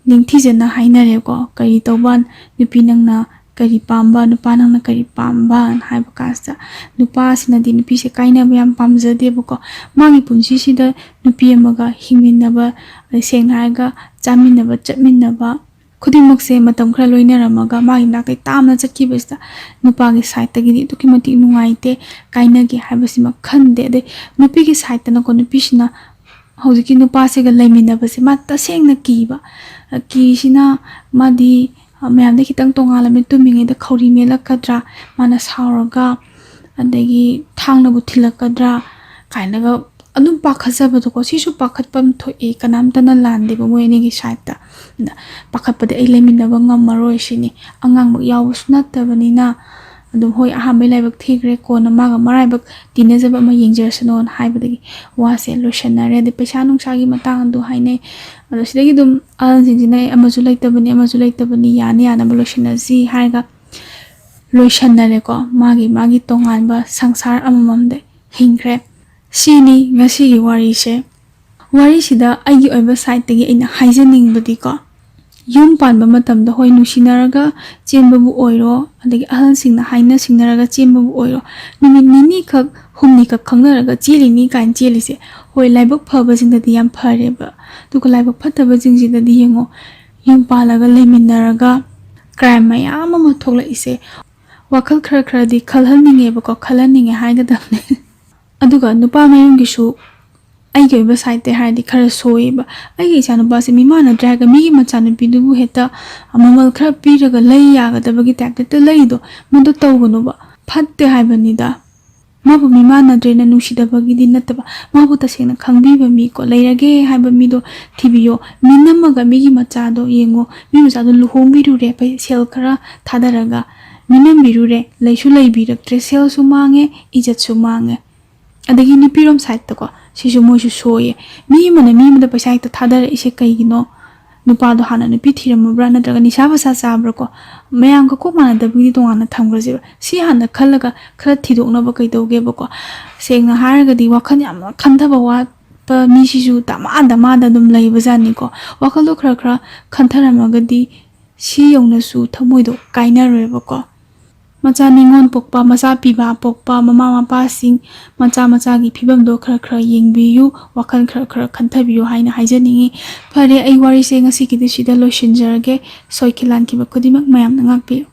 ꯅꯤꯡꯊꯤꯖꯅ ꯍꯥꯏꯅꯔꯦꯀꯣ꯫ ꯀꯔꯤ ꯇꯧꯕ, ꯅꯨꯄꯤ ꯅꯪꯅ ꯀꯔꯤ ꯄꯥꯝꯕ, ꯅꯨꯄꯥ ꯅꯪꯅ ꯀꯔꯤ ꯄꯥꯝꯕ ꯍꯥꯏꯕ ꯀꯥꯟꯁꯤꯗ, ꯅꯨꯄꯥꯁꯤꯅꯗꯤ ꯅꯨꯄꯤꯁꯦ ꯀꯥꯏꯅꯕ ꯌꯥꯝ ꯄꯥꯝꯖꯗꯦꯕꯀꯣ꯫ ꯃꯥꯒꯤ ꯄꯨꯟꯁꯤꯁꯤꯗ ꯅꯨꯄꯤ ꯑꯃꯒ ꯍꯤꯡꯃꯤꯟꯅꯕ, ꯑꯗꯩ ꯁꯦꯡꯅ ꯍꯥꯏꯔꯒ ꯆꯥꯃꯤꯟꯅꯕ, ꯆꯠꯃꯤꯟꯅꯕ, ꯈꯨꯗꯤꯡꯃꯛꯁꯦ ꯃꯇꯝ ꯈꯔ ꯂꯣꯏꯅꯔꯝꯃꯒ ꯃꯥꯒꯤ ꯅꯥꯛꯇꯩ ꯇꯥꯝꯅ ꯆꯠꯈꯤꯕꯁꯤꯗ ꯅꯨꯄꯥꯒꯤ ꯁꯥꯏꯠꯇꯒꯤꯗꯤ ꯑꯗꯨꯛꯀꯤ ꯃꯇꯤꯛ ꯅꯨꯡꯉꯥꯏꯇꯦ, ꯀꯥꯏꯅꯒꯦ ꯍꯥꯏꯕꯁꯤꯃ ꯈꯟꯗꯦ꯫ ꯑꯗꯩ ꯅꯨꯄꯤꯒꯤ ꯁꯥꯏꯠꯇꯅꯀꯣ, ꯅꯨꯄꯤꯁꯤꯅ ꯍꯧꯖꯤꯛꯀꯤ ꯅꯨꯄꯥꯁꯤꯒ ꯂꯩꯃꯤꯟꯅꯕꯁꯦ ꯃꯥ ꯇꯁꯦꯡꯅ ꯀꯤꯕ꯫ ꯀꯤꯁꯤꯅ ꯃꯥꯗꯤ, ꯑ, ꯃꯌꯥꯝꯗꯩ ꯈꯤꯇꯪ ꯇꯣꯉꯥꯜꯂꯝꯃꯦ, ꯇꯨꯝꯃꯤꯉꯩꯗ ꯈꯧꯔꯤ ꯃꯦꯜꯂꯛꯀꯗ꯭ꯔꯥ, ꯃꯥꯅ ꯁꯥꯎꯔꯒ, ꯑꯗꯒꯤ ꯊꯥꯡꯅꯕꯨ ꯊꯤꯜꯂꯛꯀꯗ꯭ꯔꯥ ꯀꯥꯏꯅꯒ ꯑꯗꯨꯝ ꯄꯥꯈꯠꯆꯕꯗꯣꯀꯣ꯫ ꯁꯤꯁꯨ ꯄꯥꯈꯠꯄ ꯑꯃ ꯊꯣꯛꯑꯦ, ꯀꯅꯥꯝꯇꯅ ꯂꯥꯟꯗꯦꯕ ꯃꯣꯏ ꯑꯅꯤꯒꯤ ꯁꯥꯏꯠꯇ꯫ ꯑꯗ ꯄꯥꯈꯠꯄꯗꯤ ꯑꯩ ꯂꯩꯃꯤꯟꯅꯕ ꯉꯝꯃꯔꯣꯏ ꯁꯤꯅꯤ, ꯑꯉꯥꯡꯃꯛ ꯌꯥꯎꯕꯁꯨ ꯅꯠꯇꯕꯅꯤꯅ꯫ ꯑꯗꯨꯝ ꯍꯣꯏ, ꯑꯍꯥꯟꯕꯩ ꯂꯥꯏꯕꯛ ꯊꯤꯈ꯭ꯔꯦ, ꯀꯣꯟꯅ ꯃꯥꯒ ꯃꯔꯥꯏꯕꯛ ꯇꯤꯟꯅꯖꯕ ꯑꯃ ꯌꯦꯡꯖꯔꯁꯅꯣꯅ ꯍꯥꯏꯕꯗꯒꯤ ꯋꯥꯁꯦ ꯂꯣꯏꯁꯟꯅꯔꯦ꯫ ꯑꯗꯩ ꯄꯩꯁꯥ ꯅꯨꯡꯁꯥꯒꯤ ꯃꯇꯥꯡ ꯑꯗꯨ ꯍꯥꯏꯅꯩ꯫ ꯑꯗꯣ ꯁꯤꯗꯒꯤ ꯑꯗꯨꯝ ꯑꯍꯜꯁꯤꯡꯁꯤꯅ "ꯑꯦ, ꯑꯃꯁꯨ ꯂꯩꯇꯕꯅꯤ, ꯑꯃꯁꯨ ꯂꯩꯇꯕꯅꯤ, ꯌꯥꯅ ꯌꯥꯅꯕ ꯂꯣꯏꯁꯟꯅꯁꯤ" ꯍꯥꯏꯔꯒ ꯂꯣꯏꯁꯟꯅꯔꯦꯀꯣ꯫ ꯃꯥꯒꯤ ꯃꯥꯒꯤ ꯇꯣꯉꯥꯟꯕ ꯁꯪꯁꯥꯔ ꯑꯃꯃꯝꯗ ꯍꯤꯡꯈ꯭ꯔꯦ꯫ ꯁꯤꯅꯤ ꯉꯁꯤꯒꯤ ꯋꯥꯔꯤꯁꯦ꯫ ꯋꯥꯔꯤꯁꯤꯗ ꯑꯩꯒꯤ ꯑꯣꯏꯕ ꯁꯥꯏꯠꯇꯒꯤ ꯑꯩꯅ ꯍꯥꯏꯖꯅꯤꯡꯕꯗꯤꯀꯣ, ꯌꯨꯝ ꯄꯥꯟꯕ ꯃꯇꯝꯗ, ꯍꯣꯏ, ꯅꯨꯡꯁꯤꯅꯔꯒ ꯆꯦꯟꯕꯕꯨ ꯑꯣꯏꯔꯣ, ꯑꯗꯒꯤ ꯑꯍꯜꯁꯤꯡꯅ ꯍꯥꯏꯅ ꯁꯤꯡꯅꯔꯒ ꯆꯦꯟꯕꯕꯨ ꯑꯣꯏꯔꯣ, ꯅꯨꯃꯤꯠ ꯅꯤꯅꯤꯈꯛ, ꯍꯨꯝꯅꯤꯈꯛ ꯈꯪꯅꯔꯒ ꯆꯦꯜꯂꯤꯅꯤ ꯀꯥꯏꯅ ꯆꯦꯜꯂꯤꯁꯦ, ꯍꯣꯏ, ꯂꯥꯏꯕꯛ ꯐꯕꯁꯤꯡꯗꯗꯤ ꯌꯥꯝ ꯐꯔꯦꯕ꯫ ꯑꯗꯨꯒ ꯂꯥꯏꯕꯛ ꯐꯠꯇꯕꯁꯤꯡꯁꯤꯗꯗꯤ ꯌꯦꯡꯉꯣ, ꯌꯨꯝ ꯄꯥꯜꯂꯒ ꯂꯩꯃꯤꯟꯅꯔꯒ ꯀ꯭ꯔꯥꯏꯝ ꯃꯌꯥꯝ ꯑꯃ ꯊꯣꯛꯂꯛꯏꯁꯦ ꯋꯥꯈꯜ ꯈꯔ ꯈꯔꯗꯤ ꯈꯜꯍꯟꯅꯤꯡꯉꯦꯕꯀꯣ, ꯈꯜꯍꯟꯅꯤꯡꯉꯦ ꯍꯥꯏꯒꯗꯕꯅꯦ꯫ ꯑꯗꯨꯒ ꯅꯨꯄꯥ ꯃꯌꯨꯝꯒꯤꯁꯨ ꯑꯩꯒꯤ ꯑꯣꯏꯕ ꯁꯥꯏꯠꯇꯩ ꯍꯥꯏꯔꯗꯤ ꯈꯔ ꯁꯣꯏꯌꯦꯕ꯫ ꯑꯩꯒꯤ ꯏꯆꯥꯅꯨꯄꯥꯁꯦ ꯃꯤꯃꯥꯟꯅꯗ꯭ꯔꯦ ꯍꯥꯏꯔꯒ ꯃꯤꯒꯤ ꯃꯆꯥꯅꯨꯄꯤꯗꯨꯕꯨ ꯍꯦꯛꯇ ꯃꯃꯜ ꯈꯔ ꯄꯤꯔꯒ ꯂꯩ ꯌꯥꯒꯗꯕꯒꯤ ꯇꯥꯏꯞꯇ ꯍꯦꯛꯇ ꯂꯩꯗꯣ, ꯃꯗꯨ ꯇꯧꯒꯅꯨꯕ꯫ ꯐꯠꯇꯦ ꯍꯥꯏꯕꯅꯤꯗ꯫ ꯃꯥꯕꯨ ꯃꯤꯃꯥꯟꯅꯗ꯭ꯔꯦꯅ ꯅꯨꯡꯁꯤꯗꯕꯒꯤꯗꯤ ꯅꯠꯇꯕ, ꯃꯥꯕꯨ ꯇꯁꯦꯡꯅ ꯈꯪꯕꯤꯕ ꯃꯤꯀꯣ, ꯂꯩꯔꯒꯦ ꯍꯥꯏꯕ ꯃꯤꯗꯣ ꯊꯤꯕꯤꯌꯣ꯫ ꯃꯤꯅꯝꯃꯒ ꯃꯤꯒꯤ ꯃꯆꯥꯗꯣ ꯌꯦꯡꯉꯣ, ꯃꯤ ꯃꯆꯥꯗꯣ ꯂꯨꯍꯣꯡꯕꯤꯔꯨꯔꯦ, ꯄꯩ-, ꯁꯦꯜ ꯈꯔ ꯊꯥꯗꯔꯒ ꯃꯤꯅꯝꯕꯤꯔꯨꯔꯦ, ꯂꯩꯁꯨ ꯂꯩꯕꯤꯔꯛꯇ꯭ꯔꯦ, ꯁꯦꯜꯁꯨ ꯃꯥꯡꯉꯦ, ꯏꯖꯠꯁꯨ ꯃꯥꯡꯉꯦ꯫ ꯑꯗꯒꯤ ꯅꯨꯄꯤꯔꯣꯝ ꯁꯥꯏꯠꯇꯀꯣ, ꯁꯤꯁꯨ ꯃꯣꯏꯁꯨ ꯁꯣꯏꯌꯦ꯫ ꯃꯤ ꯑꯃꯅ ꯃꯤ ꯑꯃꯗ ꯄꯩꯁꯥ ꯍꯦꯛꯇ ꯊꯥꯗꯔꯛꯏꯁꯦ ꯀꯩꯒꯤꯅꯣ? ꯅꯨꯄꯥꯗꯣ ꯍꯥꯟꯅ ꯅꯨꯄꯤ ꯊꯤꯔꯝꯃꯕ꯭ꯔꯥ ꯅꯠꯇ꯭ꯔꯒ ꯅꯤꯁꯥ ꯄꯁꯥ ꯆꯥꯕ꯭ꯔꯥ ꯀꯣ? ꯃꯌꯥꯝꯒ ꯀꯣꯛ ꯃꯥꯟꯅꯗꯕꯒꯤꯗꯤ ꯇꯣꯉꯥꯟꯅ ꯊꯝꯈ꯭ꯔꯁꯦꯕ꯫ ꯁꯤ ꯍꯥꯟꯅ ꯈꯜꯂꯒ ꯈꯔ ꯊꯤꯗꯣꯛꯅꯕ ꯀꯩꯗꯧꯒꯦꯕꯀꯣ? ꯁꯦꯡꯅ ꯍꯥꯏꯔꯒꯗꯤ ꯋꯥꯈꯜ ꯌꯥꯝꯅ ꯈꯟꯊꯕ ꯋꯥꯠꯄ ꯃꯤꯁꯤꯁꯨ ꯗꯃꯥ ꯗꯃꯥꯗ ꯑꯗꯨꯝ ꯂꯩꯕꯖꯥꯠꯅꯤꯀꯣ꯫ ꯋꯥꯈꯜꯗꯣ ꯈꯔ ꯈꯔ ꯈꯟꯊꯔꯝꯃꯒꯗꯤ ꯁꯤ ꯌꯧꯅꯁꯨ ꯊꯃꯣꯏꯗꯣ ꯀꯥꯏꯅꯔꯣꯏꯕꯀꯣ꯫ ꯃꯆꯥ ꯅꯤꯉꯣꯜ ꯄꯣꯛꯄ, ꯃꯆꯥ ꯄꯤꯕ ꯄꯣꯛꯄ ꯃꯃꯥ ꯃꯄꯥꯁꯤꯡ, ꯃꯆꯥ ꯃꯆꯥꯒꯤ ꯐꯤꯕꯝꯗꯣ ꯈꯔ ꯈꯔ ꯌꯦꯡꯕꯤꯌꯨ, ꯋꯥꯈꯜ ꯈꯔ ꯈꯔ ꯈꯟꯊꯕꯤꯌꯨ ꯍꯥꯏꯅ ꯍꯥꯏꯖꯅꯤꯡꯉꯤ꯫ ꯐꯔꯦ, ꯑꯩ ꯋꯥꯔꯤꯁꯦ ꯉꯁꯤꯒꯤꯗꯤ ꯁꯤꯗ ꯂꯣꯏꯁꯤꯟꯖꯔꯒꯦ꯫ ꯁꯣꯏꯈꯤ ꯂꯥꯟꯈꯤꯕ ꯈꯨꯗꯤꯡꯃꯛ ꯃꯌꯥꯝꯅ ꯉꯥꯛꯄꯤꯌꯨ꯫